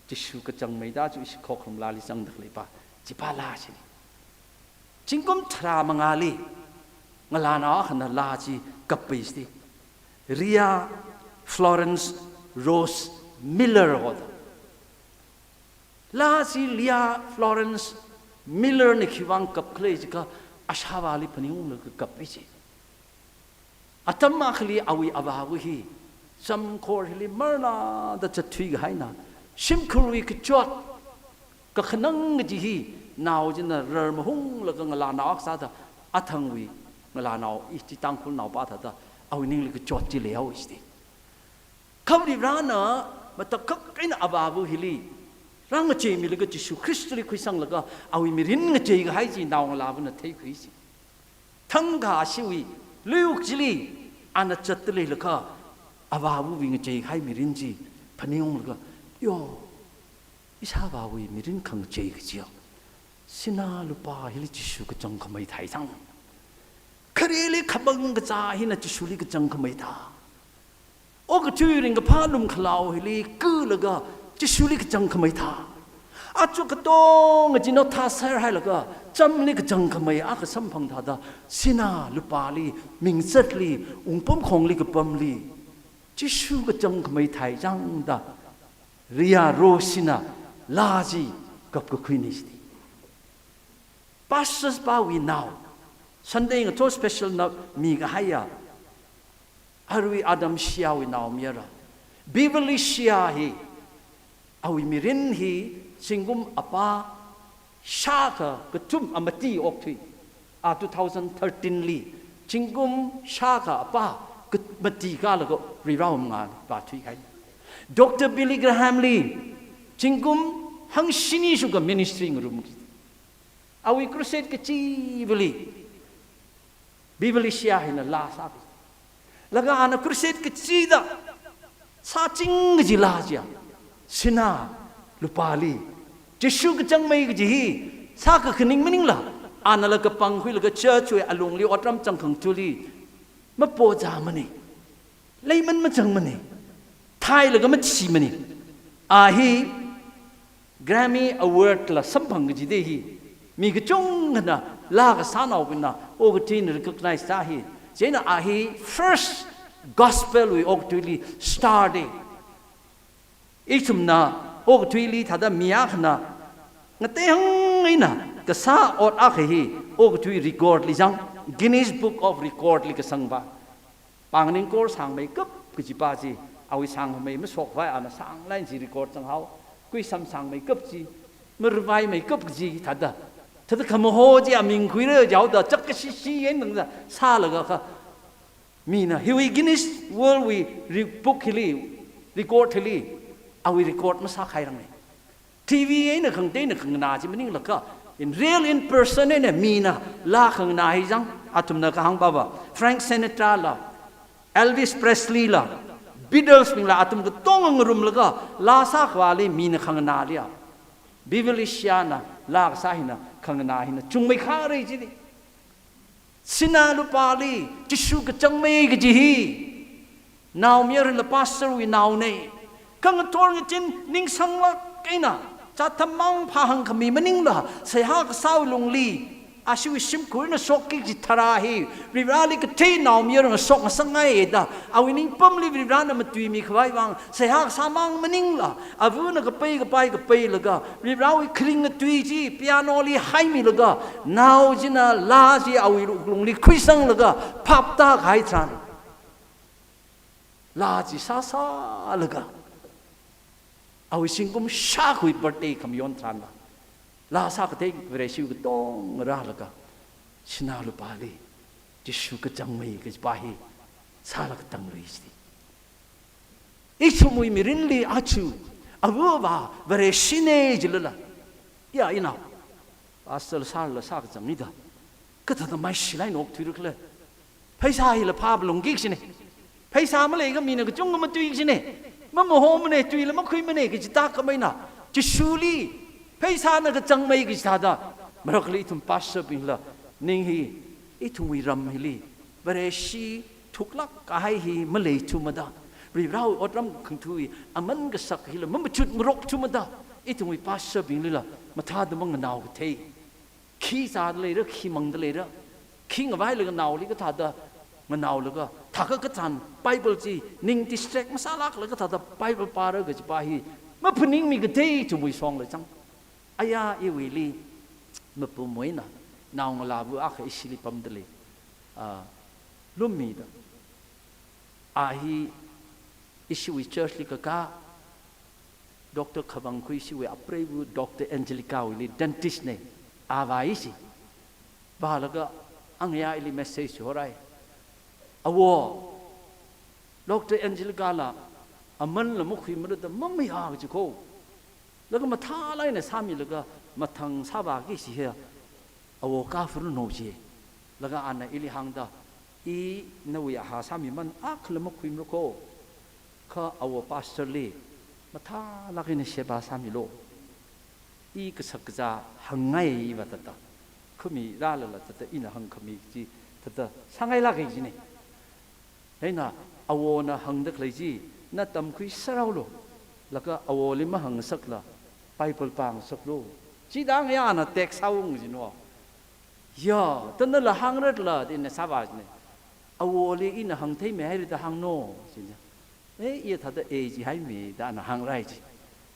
Jishu kachangmeida chu ishi khokharum laali zangda khaleipa, chi pa laa china. Zingkum tharā mangāli ngalānao akhana laa chi kappai ji. Leah Florence Rose Miller hoda. Laa chi Leah Florence Miller na khiwuivang kapkhala jiakha, ashāvāli phaningunglaga kappai ji. Atam akhali awui avāva hi zamkhor hili marnada zatthui kahaina, shimkhurwui kachot, kakhanang kaji hi nao china rarmahunglaga ngalānao akha sāda, athangwui ngalānao, ishi Tangkhulnaopa thāda, awui ningli kachot chi leihaowa ji. Kha Varivarāna matakhak eina avāva hili rāngacheimilaga Jishu Khristali khuisanglaga awui mirin ngacheikahai chi naongalāvana theikhui ji. Thangkha ashiwui luiyuk chili ana zatda leilakha, avāvawui ngacheikahai mirin chi phaningunglaga, yo, ishāvāwui mirin khangachei kajiya, sinā lupā hili Jishu kachangkhamei thai chang. Khareli khamang kazā hina Jishuli kachangkhamei tha. Okathui ringkaphā lumkhalao hili khuilaga Jishuli kachangkhamei tha. Aja katonga chi nao thāserhailaga chamli kachangkhamei akha samphang thāda, sinā lupāli, mingzatli, wungpamkhongli kapamli, Jishu kachangkhamei theichāngda, Ria Rosina laa chi kapkakhuina chiti. Pastors pāwui nao, Sunday ngathor special na mikahaiya, arui Adam Shea wui naomayara. Beverly Shea hi, awui mirin hi zingkum apā shākha kathum amati okthui. A two thousand thirteen li zingkum shākha apā ka-, mati kālaga Varewui mangāli vāthuikahai. Doctor Billy Graham li zingkum hangshini shuka ministry ngarumki. Awui crusade kachivali Beverly Shea hina laa sāki. Laga ana crusade kachida sāching kaji laa chiya, sinā lupāli Jishu kachangmei kaji hi sākakhaning maningla, anala kapangkhuilaga church wui alungli otram changkhangathali mapozāmana, leiman machangmana, thailaga machimana. A hi Grammy Award la samphang kajida hi, mi kachungkhana, laa kasānaobingna okathuina recognize sā hi. Chieina a hi first gospel wui okathuili star da. Ithumna okathuili thāda mi akhana ngatei hang eina kasā ot akha hi okathui record li zang, Guinness Book of Record li kasangva. Pāng ningkhor sāngmeikap kajipa chi, awui sāngmei mashokkhavai ana sānglāk chi record zanghao. Kuisam sāngmeikap chi, maravaimeikap kaji thāda, thāda khamaho chi aming khuira jihaoda, chak kashishi eina tangda sālaga kha, mina hiwui Guinness World wui re-, book hili, record hili, awui record masākhairanga. T V eina khangateina khanganā chi maninglaga, in real, in person eina mina laa khanganā hi zang. Athumna kahāng pava, Frank Sinatra la, Elvis Presley la, Beatles bingla, athum katonga ngarumlaga laa sākhavāli mina khanganāliya, Beverly Shea na laa kasā hina khanganā hina chungmeikharei chili. Sinā lupāli Jishu kachangmei kaji hi, naomayarala pastor wui naona. Kha ngathor ngazin ningsanglāk eina, chāthammang phāhāngkhami maningla, seihā kasāwui lungli, ashiwui shimkhurna shokki kaji tharā hi, Varivarali kathei naomayarana shokngasakngaida, awui ningpamli Varivarana matuimikhavai vang, seihā kasāmang maningla, avana kapai kapai kapailaga, Varivarawui kharinga tui chi piano li haimilaga, nao china laa chi awui wuklungli khuisanglaga phaptākahai tharan, laa chi sāsālaga, awui zingkum shākhawui birthday khamayon tharanla, laa sākathei Vareshiwui katong rālaga, sinā lupāli Jishu kachangmei kajipa hi sālaga tanglui chiti. Ithumwui mirinli aja, ava avā Vareshina jilala, ya, inao, pastor sāla sākazangmida, kathāda maishilāk eina okthuira khala. Pheisā hila phāphalungki kajina. Pheisā maleiakha mina kachungkha matuiki kajina. Mamahomana, tuila makhuimana kaji tākam eina, Jishuli pheisāna kachangmei kaji thāda, marākhala ithum pastor bingla, ning hi, ithumwui ram hili Vareshi thuklāk kahai hi maleithumada, Varivarawui otram khangatha̱wui aman kasak hila mamachut ngarokthumada, ithumwui pastor binglila mathāda manganao kathei. Khi zāda leira, khi mangda leira, khi ngavailaga naoli kathāda nganaolaga, thākha kathan Bible chi ning distract masālākla kathāda Bible pāra kajipa hi maphaningmi kathei ithumwui shongla chang. Aya iwuili mapamwui eina naongalāva akha ishili pamda lei. Ah, Lummida. A hi ishiwui church li kakā, Doctor Khavang khui ishiwui apreiva Doctor Angelica wuili dentist na, a vāi ishi. Vālaga angaya ili message horai. Awo, Doctor Angelica la amanla makhuimara da mamayā kaji kho. Laga mathālāk eina sāmilaga mathang sāvāki kashi hi, awo kaphurano ji. Laga ana ili hāngda, i nawui ahā sāmiman akhala makhuimara kho. Kha awo pastor li mathālāk eina sheba sāmilo. I kasak kazā hāngngai iva thāda. Khami rālala thāda ina hāngkhami chi thāda sāngailāka jina. Eina awona hāngda khalei chi, na tamkhui sāraolo. Laga awoli mahāngngasakla Bible pāngasaklo. Chida ngayana text sāung jino. Ya, thāda nala hāngrala da ina sāvā jina. Awoli ina hāngtheimeihaira da hāngno, jina. Eh, iya thāda eh jihaimida ana hāngrai ji.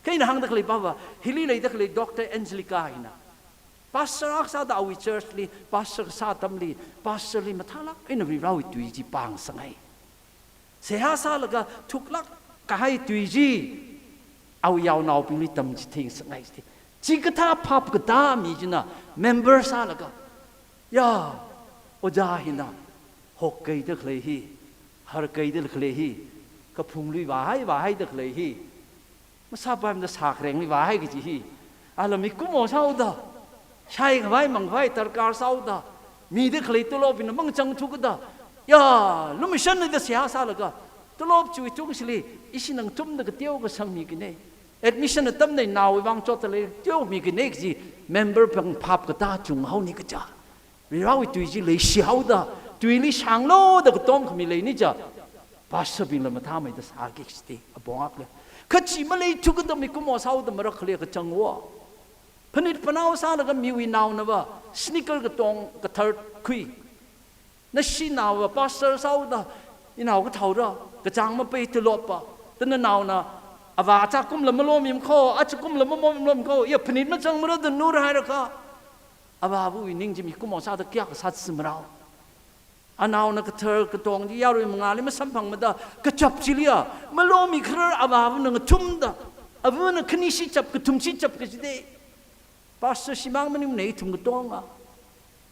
Kha ina hāngda khalei pava, hili leida khalei Doctor Angelica hina, pastor akha sāda awui church li, pastor kasā atamli, pastor li mathālāk eina Varivarawui tui chi pāngasakngai. Seihā sālaga thuklāk kahai tui chi awui yaonaobingli tamchitheisakngai ji. Chikathā phap katā mi china member sālaga, ya, ojā hina hokkaida khalei hi, harkaida khalei hi, kaphungli vāhai vāhaida khalei hi, masāpaimada sākharengli vāhai kaji hi, ala mikumo sāhaoda, shaikhavai mangkhavai darkar sāhaoda, mida khalei tolopna mangachang thukada, ya, lumashanna da seihā sālaga, tolop chiwui tungshili ishi nangthumda kateo kasang mikhanei. Admission atamna naowui vang chotda lei teo mikhanei kaji member pāng phap katā chunghaoni kaja. Varivarawui tui chi leishihaoda, tuili shānglu da katom khami leini ja, pastor bingla mathāmeida sāki kajite, apong akha le. Kha chi maleithukada mikumo sāhaoda marak khalei kachangva. Phanit phanao sālaga miwui naonava sneaker katong kathar khui. Nashi naova pastor sāhaoda, inao kathaora, kachāng mapei tolopva, da nanaona, avā achakumla malomimkho, achakumla mamomimkho, ya phanit machangmara da nurhairakha, avāvawui ning chi mikumo sāda kayākha sātsi marao. Anaona kathar katong chi yarui mangāli masamphangmada, kachap chiliya malomi kharar avāvana ngathumda, avana khanishi chap kathumshi chap kajide. Pastor shimang maningmana ithum katonga.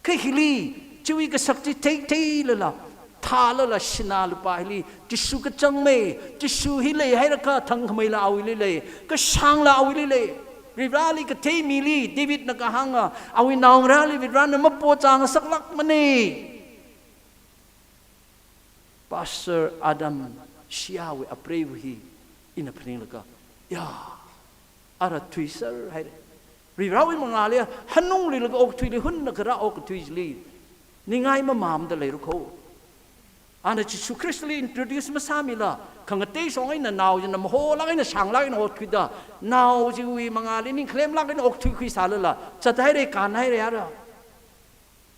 Kha hili, chiwui kasak chi theitheilala, thālala, sinā lupā hili, Jishu kachangmei, Jishu hi leihairakha thangkhameila awuili lei, kashāngla awuili lei. Varivarali kathei mili, Davidna kahānga, awui naongarāli Varivarana mapochāngasaklākmanei. Pastor Adam Shiawui apreiva hi ina phaninglaga, ya, ara thuiser haire. Varivarawui mangāli hanungrilaga okthuili hunna kharā okthui chili ningai mamamda leirukho. Ana Jishu Khristali introduce masāmila, khangatei shong eina nao china maholāk eina shānglāk eina okthuida, nao chiwui mangāli ningkhalemlāk eina okthuikhui sālala, chathaire, kānhaire ara.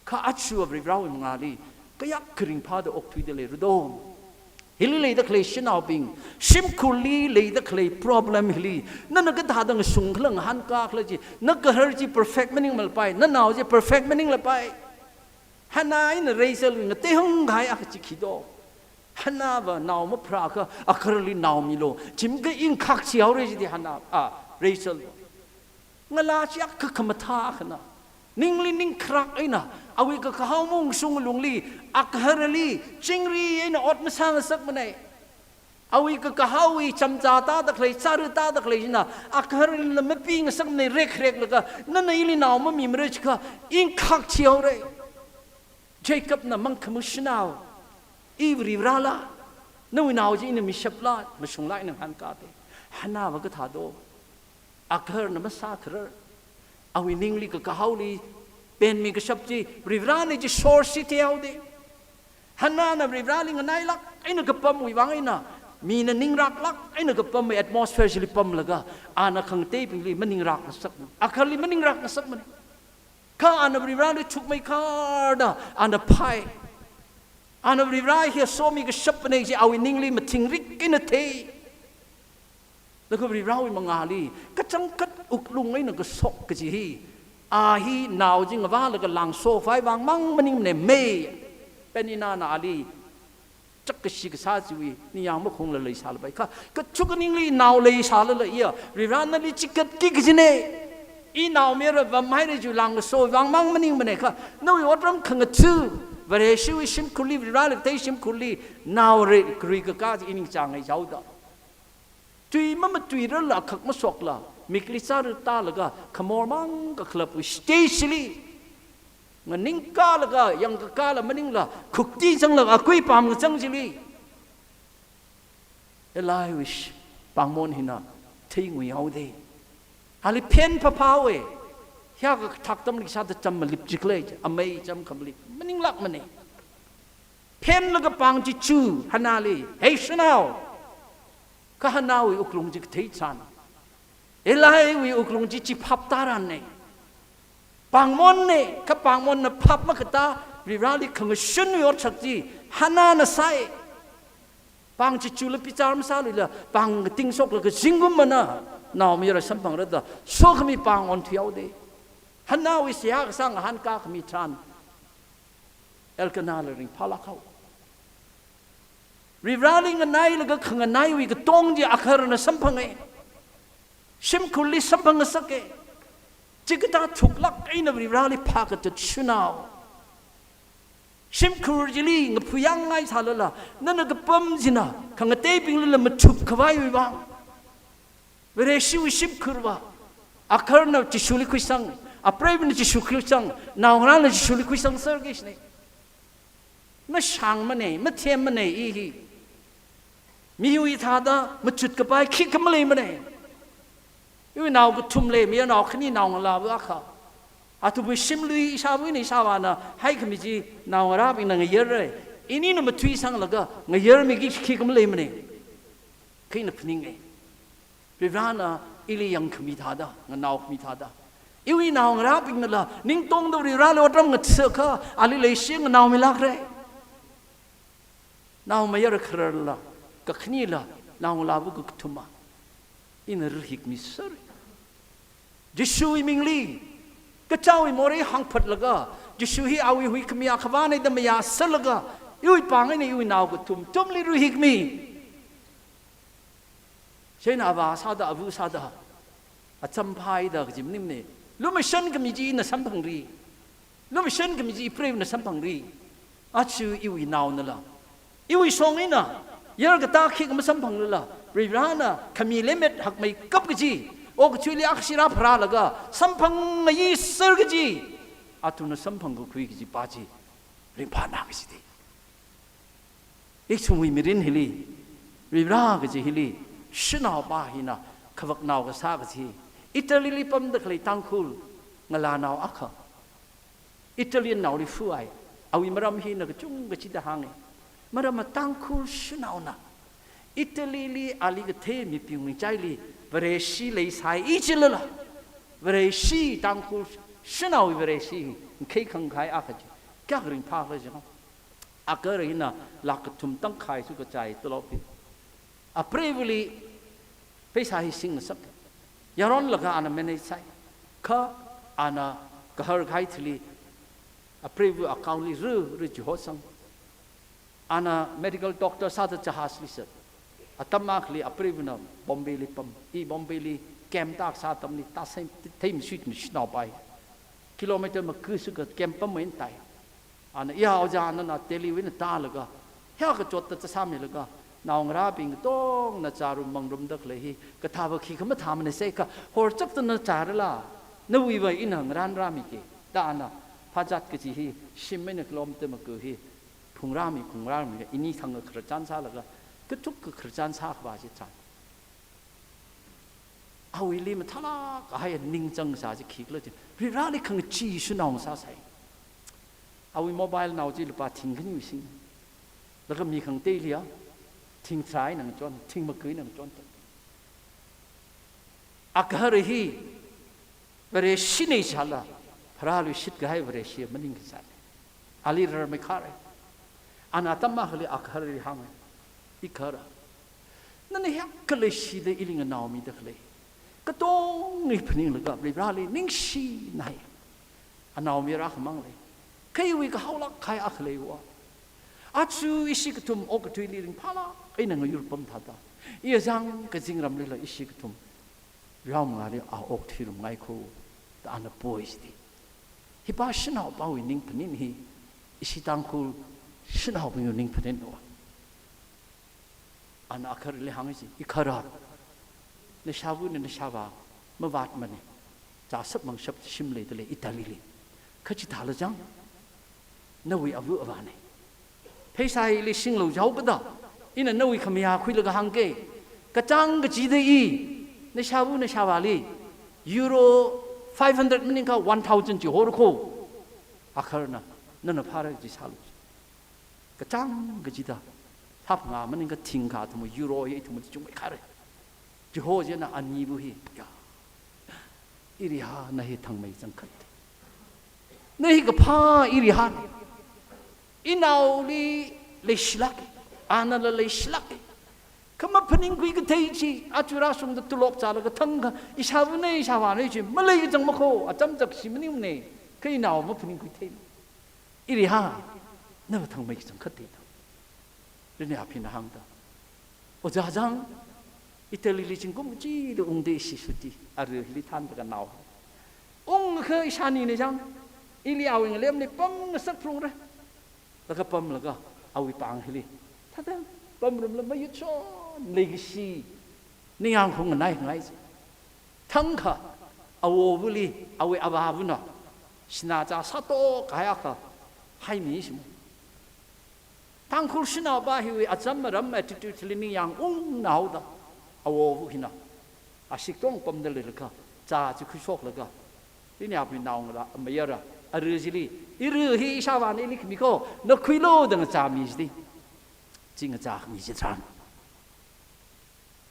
Kha aja Varivarawui mangāli kayākha ringphāda okthuida leira do. Hili leida khalei shanaobing, shimkhurli leida khalei problem hili, nana kathāda ngashung khala, ngahānkā khala chi, na gahar chi perfect maningmalapai, nanao chi perfect maninglapai. Hannah eina Rachel ngatei hung kahai akha chi khi do. Hannahva nao mapharākha, agaharli nao milu, chimkha ingkhak chihaore jide Hannah, a, Rachel. Ngalā chi akha khamathā akhana. Ningli ningkharak eina, awui kakahao maungshung lungli, agaharli chingri eina ot masāngasakmanei. Awui kakahaowui chamchā tāda khalei, chara tāda khalei china, agaharlila mapingasakmanei, rekreklaga, nana ili nao mamimara chiakha, ingkhak chihaore. Jacobna mangkhamā shanao, iva Varivarala, nawui nao chi ina mishapla, mashungla ina ngahānkāte. Hannahva kathā do. Agaharna masākharar, awui ningli kakahaoli penmi kashap chi, Varivarana chi source chi theihaode. Hannahna Varivarali nganailāk eina kapamwui vang eina, mina ningraklāk eina kapamwui atmosphere chili pamlaga, ana khangateibingli maningrak ngasak, agaharli maningrak ngasakmanei. Kha ana Varivarali chukmeikharda, ana phai. Ana Varivara hi somi kashappanei chi awui ningli mathingrik eina thei. Laga Varivarawui mangāli kachangkhat wuklung eina kashok kaji hi, a hi nao chi ngavālaga lāngsokhavai vang mang maningmanei. Peninahna ali chakkashi kasā chiwui ningyāng makhungla leisālapai kha, kachuk ningli nao leisālala iya, Varivara nali chikatki kajinei. I naomayara vamhaire chiwui lāngkaso vang mang maningmanei kha, nawui otram khangatha, Vareshiwui shimkhurli, Varivarali kathei shimkhurli, nao re, kharui kakā chi i ningchāngngai jihaoda. Tui mamatuirarla khak masokla, mikli chara tālaga, khamor mang kakhalapwui stage chili, nganingkālaga, yangkakāla maningla, khukti zanglaga, akui pam ngazang chili, Eliwui sh-, pāngmon hina theinguihaode. Ali phen phaphaowe. Hiyākha kathak atamli sāda cham malip chikle, amei cham khamalip maninglākmanei. Phenlaga pāng chi chu Hannahli, "Hei shanao!" Kha Hannahwui wuklung chi kathei tharan, Eliwui wuklung chi chiphap tharanei. Pāngmonnei, kha pāngmonna phap makatā, Varivarali khangashunwui otsak chi Hannahna sāi. Pāng chichula bichar masāluila, pāng kating shoklaga zingkum mana naomayara samphangra da, sokhami pāng onthuihaoda. Hannahwui seihā kasā ngahānkā khami tharan, Elkanahla ringphālāk haowa. Varivarāli nganailaga khanganaiwui katong chi Akharna samphanga. Shimkhurli samphangasaka. Chikathā thuklāk eina Varivarāli phākathat shanao. Shimkhur chili ngaphuiyangngai sālala, nana kapam china khangateibinglila machup khavaiwui vang. Vareshiwui shimkhurva, Akharna Jishuli khuisang, apreivana Jishu khuisang, naongarāna Jishuli khuisangserki kajina. Mashāngmana, mathemmana i hi. Miwui thāda machut kapai khikha maleimana. Iwui nao kathum lei, mayarnao khani naongalāva akha. Athumwui shimlui ishāvana ishāvāna haikhami chi naongarābingna ngayarra. Inina mathuisanglaga ngayarmiki khikha maleimana. Kha ina phaninga. Varivarāna ili yangkhami thāda, nganaokhami thāda, iwui naongarābingnala ningtongda Varivarāli otram ngathākha, ali leishi nganaomilākra. Naomayara khararla, kakhanila, naongalāva kakathuma ina rahikmiserra. Jishuwui mingli, kachāwui morei hāngphatlaga, Jishu hi awui huikhami akhavāna da mayāserlaga, iwui pāng eina iwui nao kathum, thumli rahikmi. Chieina avā sāda, ava sāda, acham phāhaida kaji maningmana. Lumashan khami chi ina samphangra. Lumashan khami chi ipreivana samphangra. Aja iwui naonala, iwui shong eina yarkatā khikha masamphanglala, Varivarāna khami lemmet hakmeikap kaji, okathuili akhashi rāpharālaga samphangngayiser kaji, athumna samphangkakhui kajipa chi ringphāna kajida. Ithumwui mirin hili, Varivarā kaji hili, shanaopa hina khavaknao kasā kaji, Italyli pamda khalei Tangkhul ngalānao akha, Italiannaoli fuhai. Awui maram hi ina kachungkha chida hānga. Maramva Tangkhul shanaona Italyli ali kathei mibing ngachaili Vareshi leisai i chilala, Vareshi, Tangkhul shanaowui Vareshi hi ngakhei khangkhai akha chi kayākha ringphākhala jang. Akharna lakh kathum tangkhai sukachai tolop hi apreivali pheisā hi singngasak. Yaronlaga ana manage sai. Kha ana kahar kahai thili apreiva accountli ru, ru chihosang. Ana medical doctor sāda jahazli sat. Atam akhali apreivana Bombayli pam. I Bombayli camp tākasā atamli tāsai, theimasuit mashanaopai. Kilometer maku suka camp pam main tai. Ana, iya ojā, nana Delhiwui eina tālaga, hiyākha chotta chasāmilaga, naongarābing katongna chārum mangrumda khalei hi, kathāva khikha mathāmana sākha, horchapta na chārala, nawuiva ina ngarānrāmiki, da ana phazat kaji hi, shim eina kilometer maku hi phungrāmi, phungrāmi, ini thang khararchan sālaga, kathuk khararchan sākhavā chi chān. Awuili mathālāk kahai ningchāng sā chi khikhala chi, Varivarāli khangachee shanao sāsai. Awui mobile nao chi lupā thing khaniwui sing. Laga mi khangateili ya, thing tharā eina ngachon, thing maku eina ngachon. Agahara hi Vareshina jilala, pharāluishit kahai Vareshi maningkasāna. Ali rarmeikhara. Ana atam akhali Agaharali hānga, Agahara, nana hiyākha leishida ili nganaomida khalei, katonga phaninglaga Varivarāli ningshinai. Anaomayara akhamang lei. Kha iwui kahaolāk kahai akha leiva. Aja ishi kathum okathuili ringphālāk eina ngayurpam thāda, iya zang kazingramlila ishi kathum raomangāli a okthuirumngai kho, da ana poi jida. Hipa shanaopawui ningphanin hi, ishi Tangkhul shanaobingwui ningphaninva. Ana Agaharali hānga chi, Agahara, nashāva eina nashāvā mavātmana. Chāshap mangshap shim leidalei Italyli. Kha chithāla jang, nawui ava avāna. Pheisā hili singlo jaokada, ina nawui khamayā khuilaga hāngka, kachāng kachida i, nashāva nashāvāli Euro five hundred maningakha one thousand chihora kho. Agaharana, nana phāra kaji sālu. Kachāng kachida, hapnga maningakha thingkha athum Euro hi ithum chungmeikharei. Chiho chieina aniva hi, ya, Agahara, na hi thangmei changkhat. Na hi kaphā Agahara. Inaoli leishilāka, anala leishilāka. Kha maphaningkhui kathei chi, aja rāshungda tulop zālaga thangkha, ishāvana, ishāvāna chi, malei kachang makho, acham chak shi maningmana, kha inao maphaningkhui thei. Iri ha, nava thangmei kachangkhat thei da. Rinea phina hāngda. Ojā zang, Italy li zingkum kachida ungda ishi shuti, arui hili thānda kanao. Ungkha ishānina zang, ili awui ngalemli pamngasak phalungra. Laga pamlaga, awui pāng hili. Thāda, pamrumla mayutshon leikashi. Ningyāng hung nganai ngai. Thangkha, awovali, awui avāvana. Shinā chā sātokahai akha, haimi shimo. Tangkhul shanaova hiwui acham aram attitude li ningyāng ungna haoda. Awova hina. Ashik tong pamda leilakha, chā chi khuishoklaga. Rinea phi nao ngala, mayara, arui chili, iri hi ishāvāna ili khami kho, na khuilu da ngachāmi chidi. Chi ngachākhami chitharan.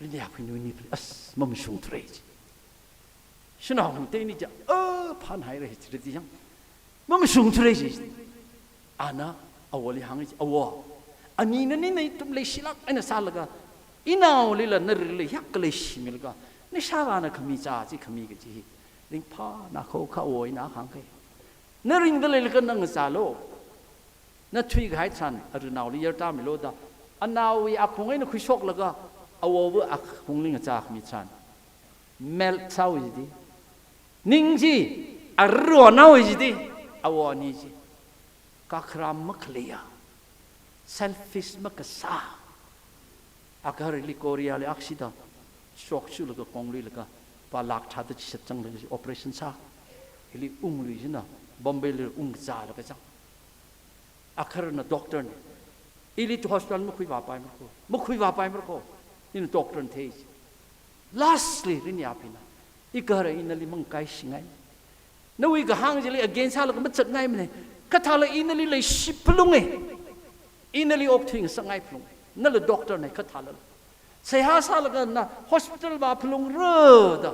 Rinea phi nuni phi, as, mamashungthura chi. Shanao hung teini ja, a, phanhaira chi ridi yang. Mamashungthura chi. Ana, awoli hānga chi, awo. Anina nina ithum leishilāk eina sālaga, inaolila narili yak leishimilaga, na shāvāna khami chā chi khami kaji hi. Ringphāna kho kha awo ina hāngkei. Na ringda leilakha na ngachālu. Na thuikahai tharan, aruinaoli yarda milu da. Anaowui akhung eina khuishoklaga, awova akhungli ngachākhami tharan. Melt sāhaowa chidi. Ning chi, aruinaowa chidi. Awo ani chi. Kakharam makhaleiya. Selfish makasā. Agaharli Korea li akshida. Shock shulaga kongluilaga. Pā lakh thāda chishat zanglaga operation sā. Hili unglui china. Bombay li ungzālaga zang. Agaharna doctor na. Ili tu hospital makhuivāpaimara kho. Makhuivāpaimara kho. Ina doctor na thei chi. Lastly, rinea phina. Igahara inali mangkaishingai. Nawui kahāng chili against sālaga mazatngaimana. Kathāla inali leishi phalunga. Inali okthui ngasakngai phalung. Nala doctor na kathāla. Seihā sālaga na hospital vāphalungra da.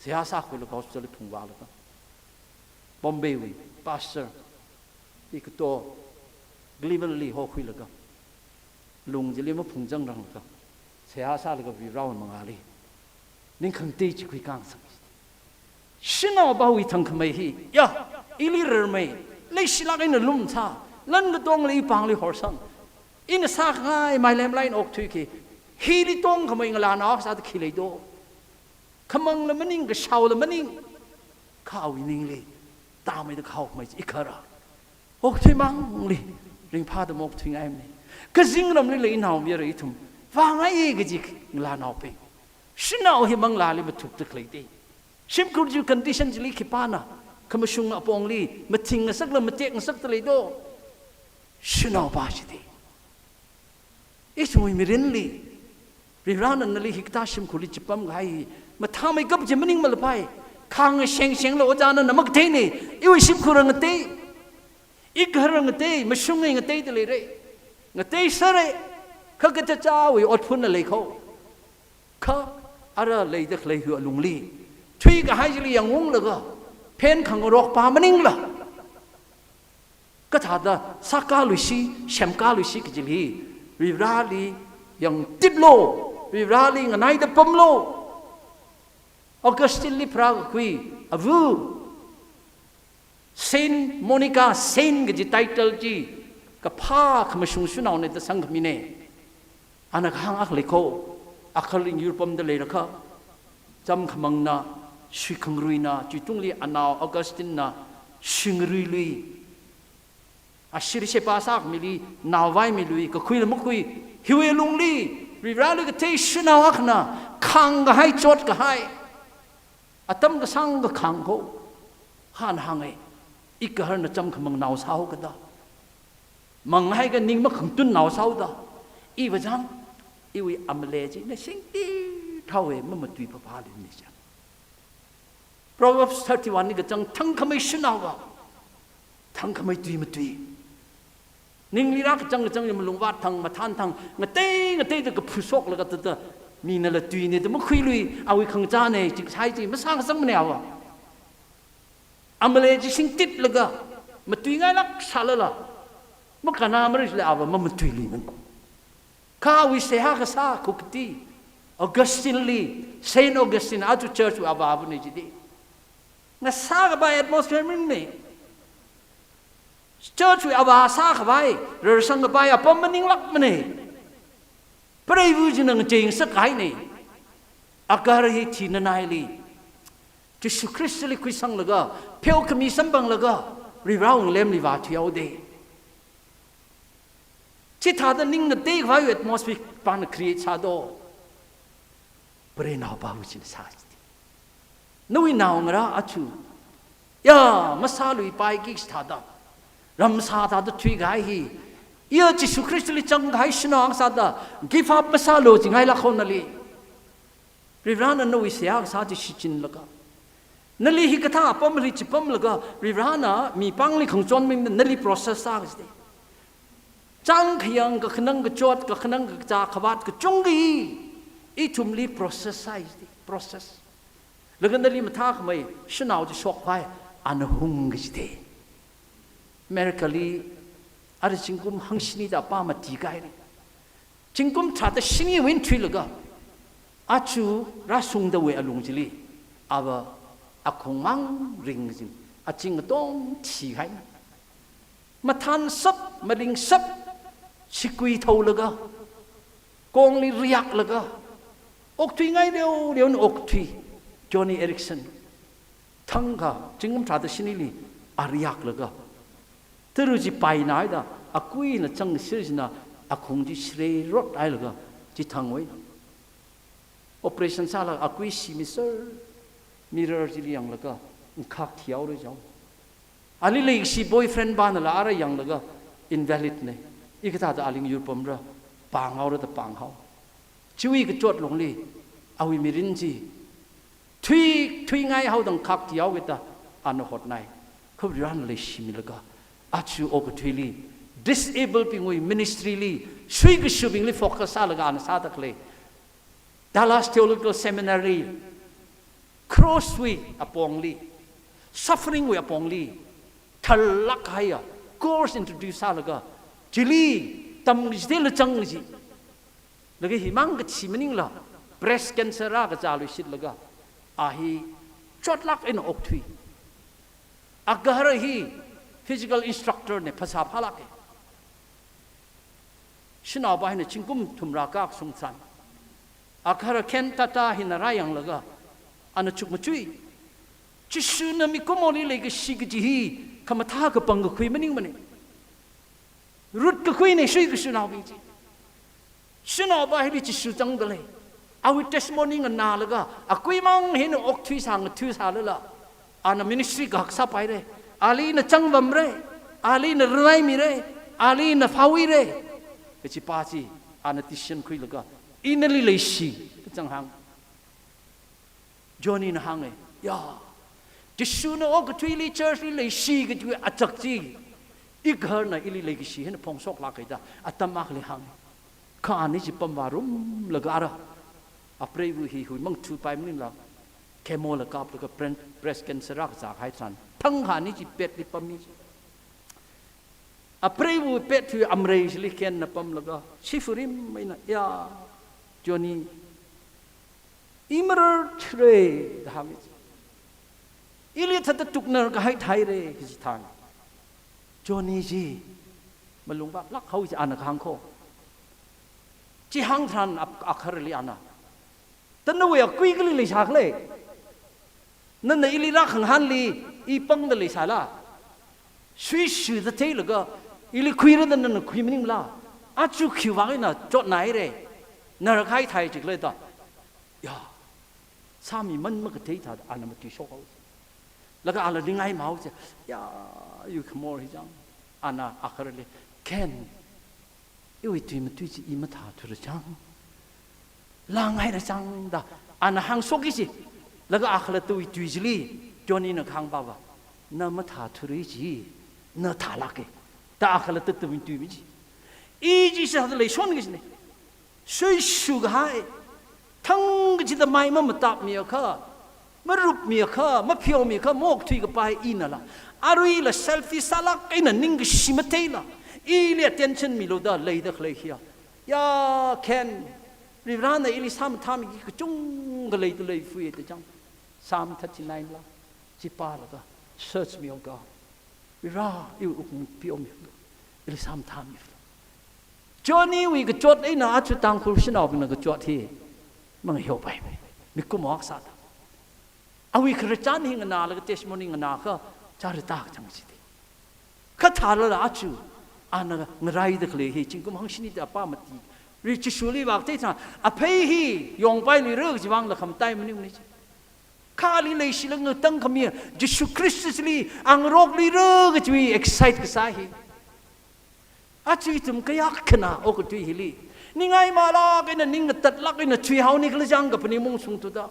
Seihā sākhuilaga hospital li phungvālaga. Bombay wui pastor. Ikato Cleveland li hokhuilaga. Lung chili maphungzangranglaga. Seihā sālaga Varewui mangāli. Ning khangatei chi khuikāngasaka. Shanaovawui thangkhamei hi. Ya, ili rarmei. Leishilāk eina lumsā. Lan katongli pāngli horsang. Ina sākhangai mailem lain okthui khi. Hili tongkhamei ngalānao sāda khi leido. Khamangla maning, kashaola maning. Kha awui ningli. Tāmeida khaokhamei chi igahara. Okthuimangli, ringphāda maokthuingaimana. Kazingramli lei naomayara ithum. Vāngai kaji ngalānaobing. Shanao hi manglāli mathukda khalei te. Shimkhur chi condition chili khipāna. Khamashung apongli, mathing ngasakla matek ngasakda leido. Shanaova chidi. Ithumwui mirinli, Varena nali hikathā shimkhurli chipamkahai, mathāmeikap chi maningmalapai, khāng shengshengla ojā nana makatheina, iwui shimkhur ngatei, igahara ngatei, mashunga ngateida leira, ngateisera, kha kachichāwui otphunna leikho, kha ara leida khalei hiwui alungli, thuikahai chili yangunglaga, phen khangarokpa maningla. Kathāda sākaluishi, semkaluishi kajili, Vareli yangtitlu, Vareli nganaida pamlu. Augustine li pharākakhui, ava. Saint Monica, Saint kaji title chi, kaphā khamashung shanaona da sangkhamina. Ana kahāng akha leikho, akha ling yurpamda leilakha, chāmkhamangna, shuikhangaruina, chiwui tungli anao Augustine na, shuingaruilui. Ashir shepa sākhamili, naovaimilui, kakhuila makhui, hiwui lungli, Vareli kathei shanao akhana, khāngkahai chotkahai. Atam kasāng kakhāng kho, hān hānga, igaharana chāmkhamangnao sāhaoka da. Manghaiakha ning makhangathunnao sāhaoda. Iva zang, iwui amale china shingtit haowa mamatui phapha lin ni zang. Proverbs thirty-one li kachang thangkhamei shanaova. Thangkhamei tui matui. Ningli rākachang kachang ya malungvāt thang, mathān thang, ngatei ngateida kaphushoklaga thāda, minala tuina da makhuilui, awui khangachāna, chikshai chi, masāngasakmana ava. Amale chi shingtitlaga, matuingailāk sālala, makana marishla ava mamatuiluimana. Kha awui seihā kasā khuikati, Augustine li, Saint Augustine, aja church wui avāvana jida. Ngasā kapai atmosphere maningmana. Church wui avā sākapai, rarsang kapai apam maninglākmana. Preiva china ngachei ngasak kahaina. Agar hi thinanaili, Jishu Khristali khuisanglaga, pheokhami samphanglaga, Varivarāwui ngalemli vāthuihaoda. Chithāda ning ngatei khavai atmosphere pāngna create sāda. Preinaopāva china sāchida. Nawui naongarā aja, ya, masāluipaiki chithāda, ramsā thāda thuikahai hi, ya, Jishu Khristali changkahai shanao akha sāda, give up masālu jingailāk haonali. Varivarāna nawui seihā kasā chi shichinlaga, nali hikathā apamli chipamlaga, Varivarāna mipāngli khangachon maningmana, nali process sākachida. Chang khayang, kakhanang kachot, kakhanang kachā, khavāt kachungkha hi ithumli process sāi chida, process. Laga nali mathākhamei shanao chi shokkhavai ana hung kachida. America li ara zingkum hangshinida pā mati kahaina. Zingkum tharāda shiniwui eina thuilaga, aja rāshungdawui alung chili, ava akhongmang ringkazin, azing atong thikahaina. Mathānshap, malingshap, shikui thaolaga, kongli riyaklaga, okthuingai reoreo eina okthui, Joni Eareckson. Thangkha, zingkum tharāda shinili, a riyaklaga, tara chi painahaida, akuina changser china, akhong chi shreirot hailaga, chithangwui eina operation sālaga, akui shimiser, mirror chili yanglaga, ngakhak thihaora jihaowa. Ali leikashi boyfriend pānala ara yanglaga, invalid na. I kathāda aling yur pamra, pānghaora da pānghao. Chiwui kachot longli, awui mirin chi, thui, thuingai haoda ngakhak thihaokida, ana hotnai. Kha Varivarāna leishimilaga, aja okathuili, disabled bingwui ministry li, shuikashubingli focus sālaga ana sāda khalei. Dallas Theological Seminary, cross wui apongli, suffering wui apongli, thālāk kahaiya course introduce sālaga, chili tamkaji thāla changkaji. Laga himang kachi maningla, breast cancer rākazā luishitlaga, a hi chotlāk eina okthui. Agahara hi physical instructor na, phasā phālāka. Shanaopā hina zingkum thumrā kashung tharan, agahara Ken Tata hina rāyanglaga, ana chukmajui. Jishuna mikumoli leikashi kaji hi khamathā kapangkakhui maningmana. Rutkakhuina shuikashanaobing chi. Shanaopā hili Jishu zangda lei. Awui testimony nganālaga, akuimang hina okthuisā ngathuisālala, ana ministry kahak sāpaira. Ali ina changvamra, ali ina ranaimira, ali ina phāwuira. Kachi pā chi, ana decision khuilaga, ina nali leishi, kachang hānga. Joni na hānga, ya, Jishuna okathuili church li leishi kajiwui achak chi, igaharana ili leikashi hina phongshoklāka da, atam akhali hānga. Kha ani chi pamvārumlaga ara, apreiva hi huimang thupai maningla, chemo la kaplaga bren-, breast cancer rākazā kahai tharan, thangkha ani chi bed li pammi chi. Apreiva bed thuiwui amrei chili Ken na pamlaga, shifurim eina, ya, Joni, i marar thura da hānga chi. Ili thāda tuknar kahai thaira kaji tharan, Joni chi malung vātlāk haowa chi ana kahāng kho. Chi hāng tharan ap-, agahara li ana, ta nawui akui kali leisā khala? Nana ili rākhangahānli i pangda leisāla? Shuishuida theilaga, ili khuira da nana khui maningla? Aja khiwui vang eina chotnaira, narakahai thai chikhala da. Ya, sāmiman makathei thāda ana matuishok haowa. Laga ala ningai mahaowa chi, ya, yu khamor hi chang. Ana agahara li, Ken, iwui tui matui chi i mathāthura chang. Langhaira chang da, ana hāngshoki chi. Laga akhalattawui tui chili, Joni na kahāng pāva, na mathāthura chi, na thālāka da akhalattawui tui mi chi. I chi sāda leishon kajina. Shuishu kahai, thangkachida mai mamatapmiakha, marupmiakha, mapheomiakha, maokthui kapai inala, aruila selfish sālāk eina ningkashi matheila, ili attention milu da leida khalei hiya, Ya, khen, Varivarana ili sāmathāmiki kachungkha leida leifui da chang. Psalm thirty-nine la, chi pālaga, search mihaoda. Varivara, iwui wuklung pihaomilu. Ili sāmathāmilu. Johnny wui kachot eina aja Tangkhul shanaobingna kachot hi mangahihopai. Mikumo akha sāda. Awui khararchan hi nganālaga testimony nganākha, chara ta kachang chida. Kha thālala aja, ana ngaraida khalei hi, zingkum hangshini da pā mati. Ri Jishuli vākatei thang, aphei hi yongpailuira kajiwui vangla khamtai maningmana chi. Kha ali leishilaga ngatangkhami, Jishu Khristali angarokluira kajiwui excite kasā hi. Aja ithum kayākhana okathui hili. Ningai malāk eina, ning ngatatlāk eina thuihaoni khala chang kaphaning maungshungthuda.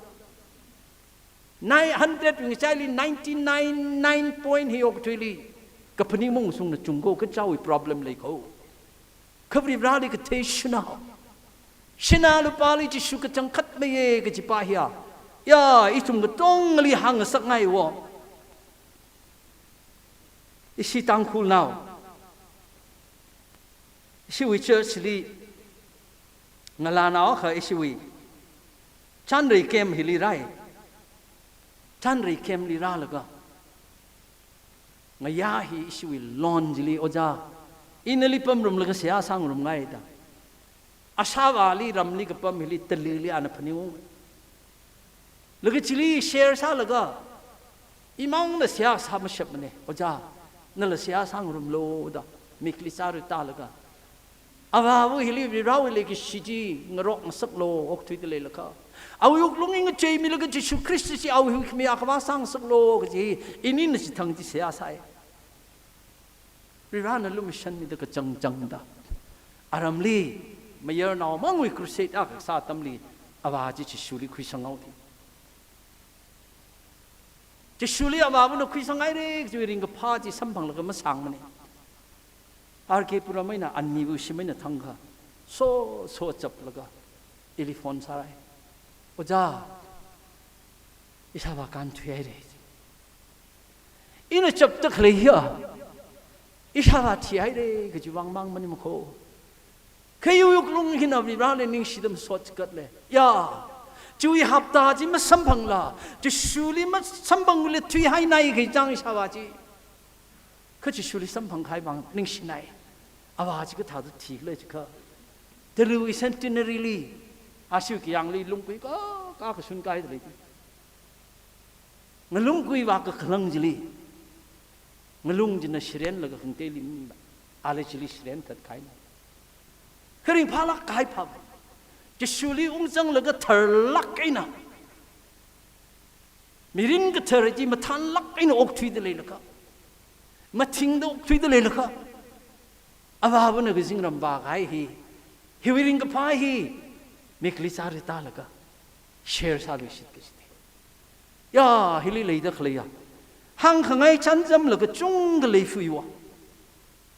Nine hundred wui ngachaili ninety-nine, nine point hi okathuili kaphaning maungshungna chungko, kachiwui problem leiko. Kha Varivarali kathei shanao. Sinā lupāli Jishu kachangkhat meiya kaji pā hiya. Ya, ithum katongali hāngngasakngaiwo. Ishi Tangkhulnao. Ishiwui church li ngalānao akha ishiwui Chanrei camp hili rāi. Chanrei camp li rālaga, ngayā hi ishiwui lawn chili, Ojā, ina nali pamrumlaga seihā sāngarumngai da. Ashāvāli ramli kapam hili Talili ana phaningung. Laga chili share sālaga, imangna seihā sāmashapmana, Ojā, nala seihā sāngarumlu da, mikli chara tālaga. Avāva hili Varivarawui leikashi chi ngarokngasaklu, okthuida leilakha. Awui wuklung hi ngacheimilaga Jishu Khrista chi awui huikhami akhavā sāngasaklu kaji, inina chithang chi seihā sāi. Varivarana lumashanmida kachangchangda, aramli mayarnao mangwui crusade akha kasā atamli, avā chi Jishuli khuisanghaoda. Jishuli avāvana khuisanghaira kajiwui ringkaphā chi samphanglaga masāngmana. R K Puram eina aniwui shim eina thangkha, so, so chaplaga, ili phone sārai. Ojā, ishāvā kānthuihaira. Ina chapta khalei hiya, ishāvā thihaira kajiwui vang mang maningmana ko. Kha iwui wuklung hina Varivarali ningshida masot chikatle. Ya, chiwui hapta chi masamphangla, Jishuli masamphangla thuihainai kaji chang ishāvā chi. Kha Jishuli samphangkahai vang ningshinai. Avā chi kathāda thikhala jiakha, Talui centenary li, ashiwui kayāngli lungkui ka, ka kashun kaida lei. Ngalungkui vākakhalang chili, ngalung china shirenlaga khangateili mila, ali chili shirenthat kahaina. Kha ringphālāk kahai phap, Jishuli ungzanglaga tharlāk eina, mirin kathar chi mathānlāk eina okthuida leilakha, mathingda okthuida leilakha, avāvana kazingram vākahai hi, hiwui ringkaphā hi, mikli chara tālaga share sāluishit kajite. Ya, hili leida khaleiya, hāngkhangai chānjamla kachungkha leifuiwa.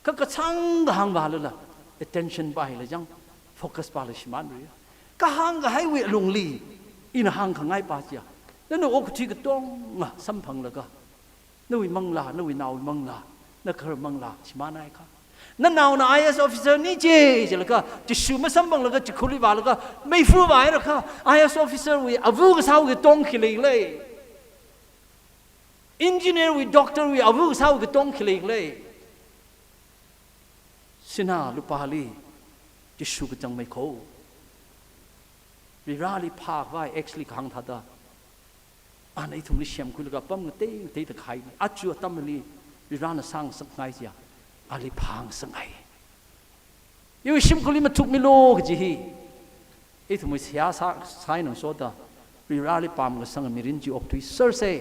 Kha kachāngkha hāngvālala, attention pāhaila chang, focus pāla shimānrui. Kahāngkahaiwui alungli, ina hāngkhangai pā chiya, nana okathui katonga samphanglaga, nawui manglā, nawui naowui manglā, nagahar manglā shimānhaikha. Nanaona I A S officer ni chi jilaga, Jishu masamphanglaga chikhurli vālaga, meifa vāhairakha, I A S officer wui ava kasāwui katong khi leikhala? Engineer wui, doctor wui ava kasāwui katong khi leikhala? Sinā lupāli Jishu kachangmei ko. Varivarali phākhavai Acts li kahāng thāda, ana ithumli semkhuilaga apam ngatei ngateida khaini. Aja atamli Varivarana sāngasakngai chiya, ali phāngasakngai. Iwui shimkhurli mathukmilu kaji hi, ithumwui seihā sā, sāngasoda, Varivarali pamkasang mirin chi okthuisersa.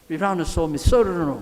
Varivarana somiserranu.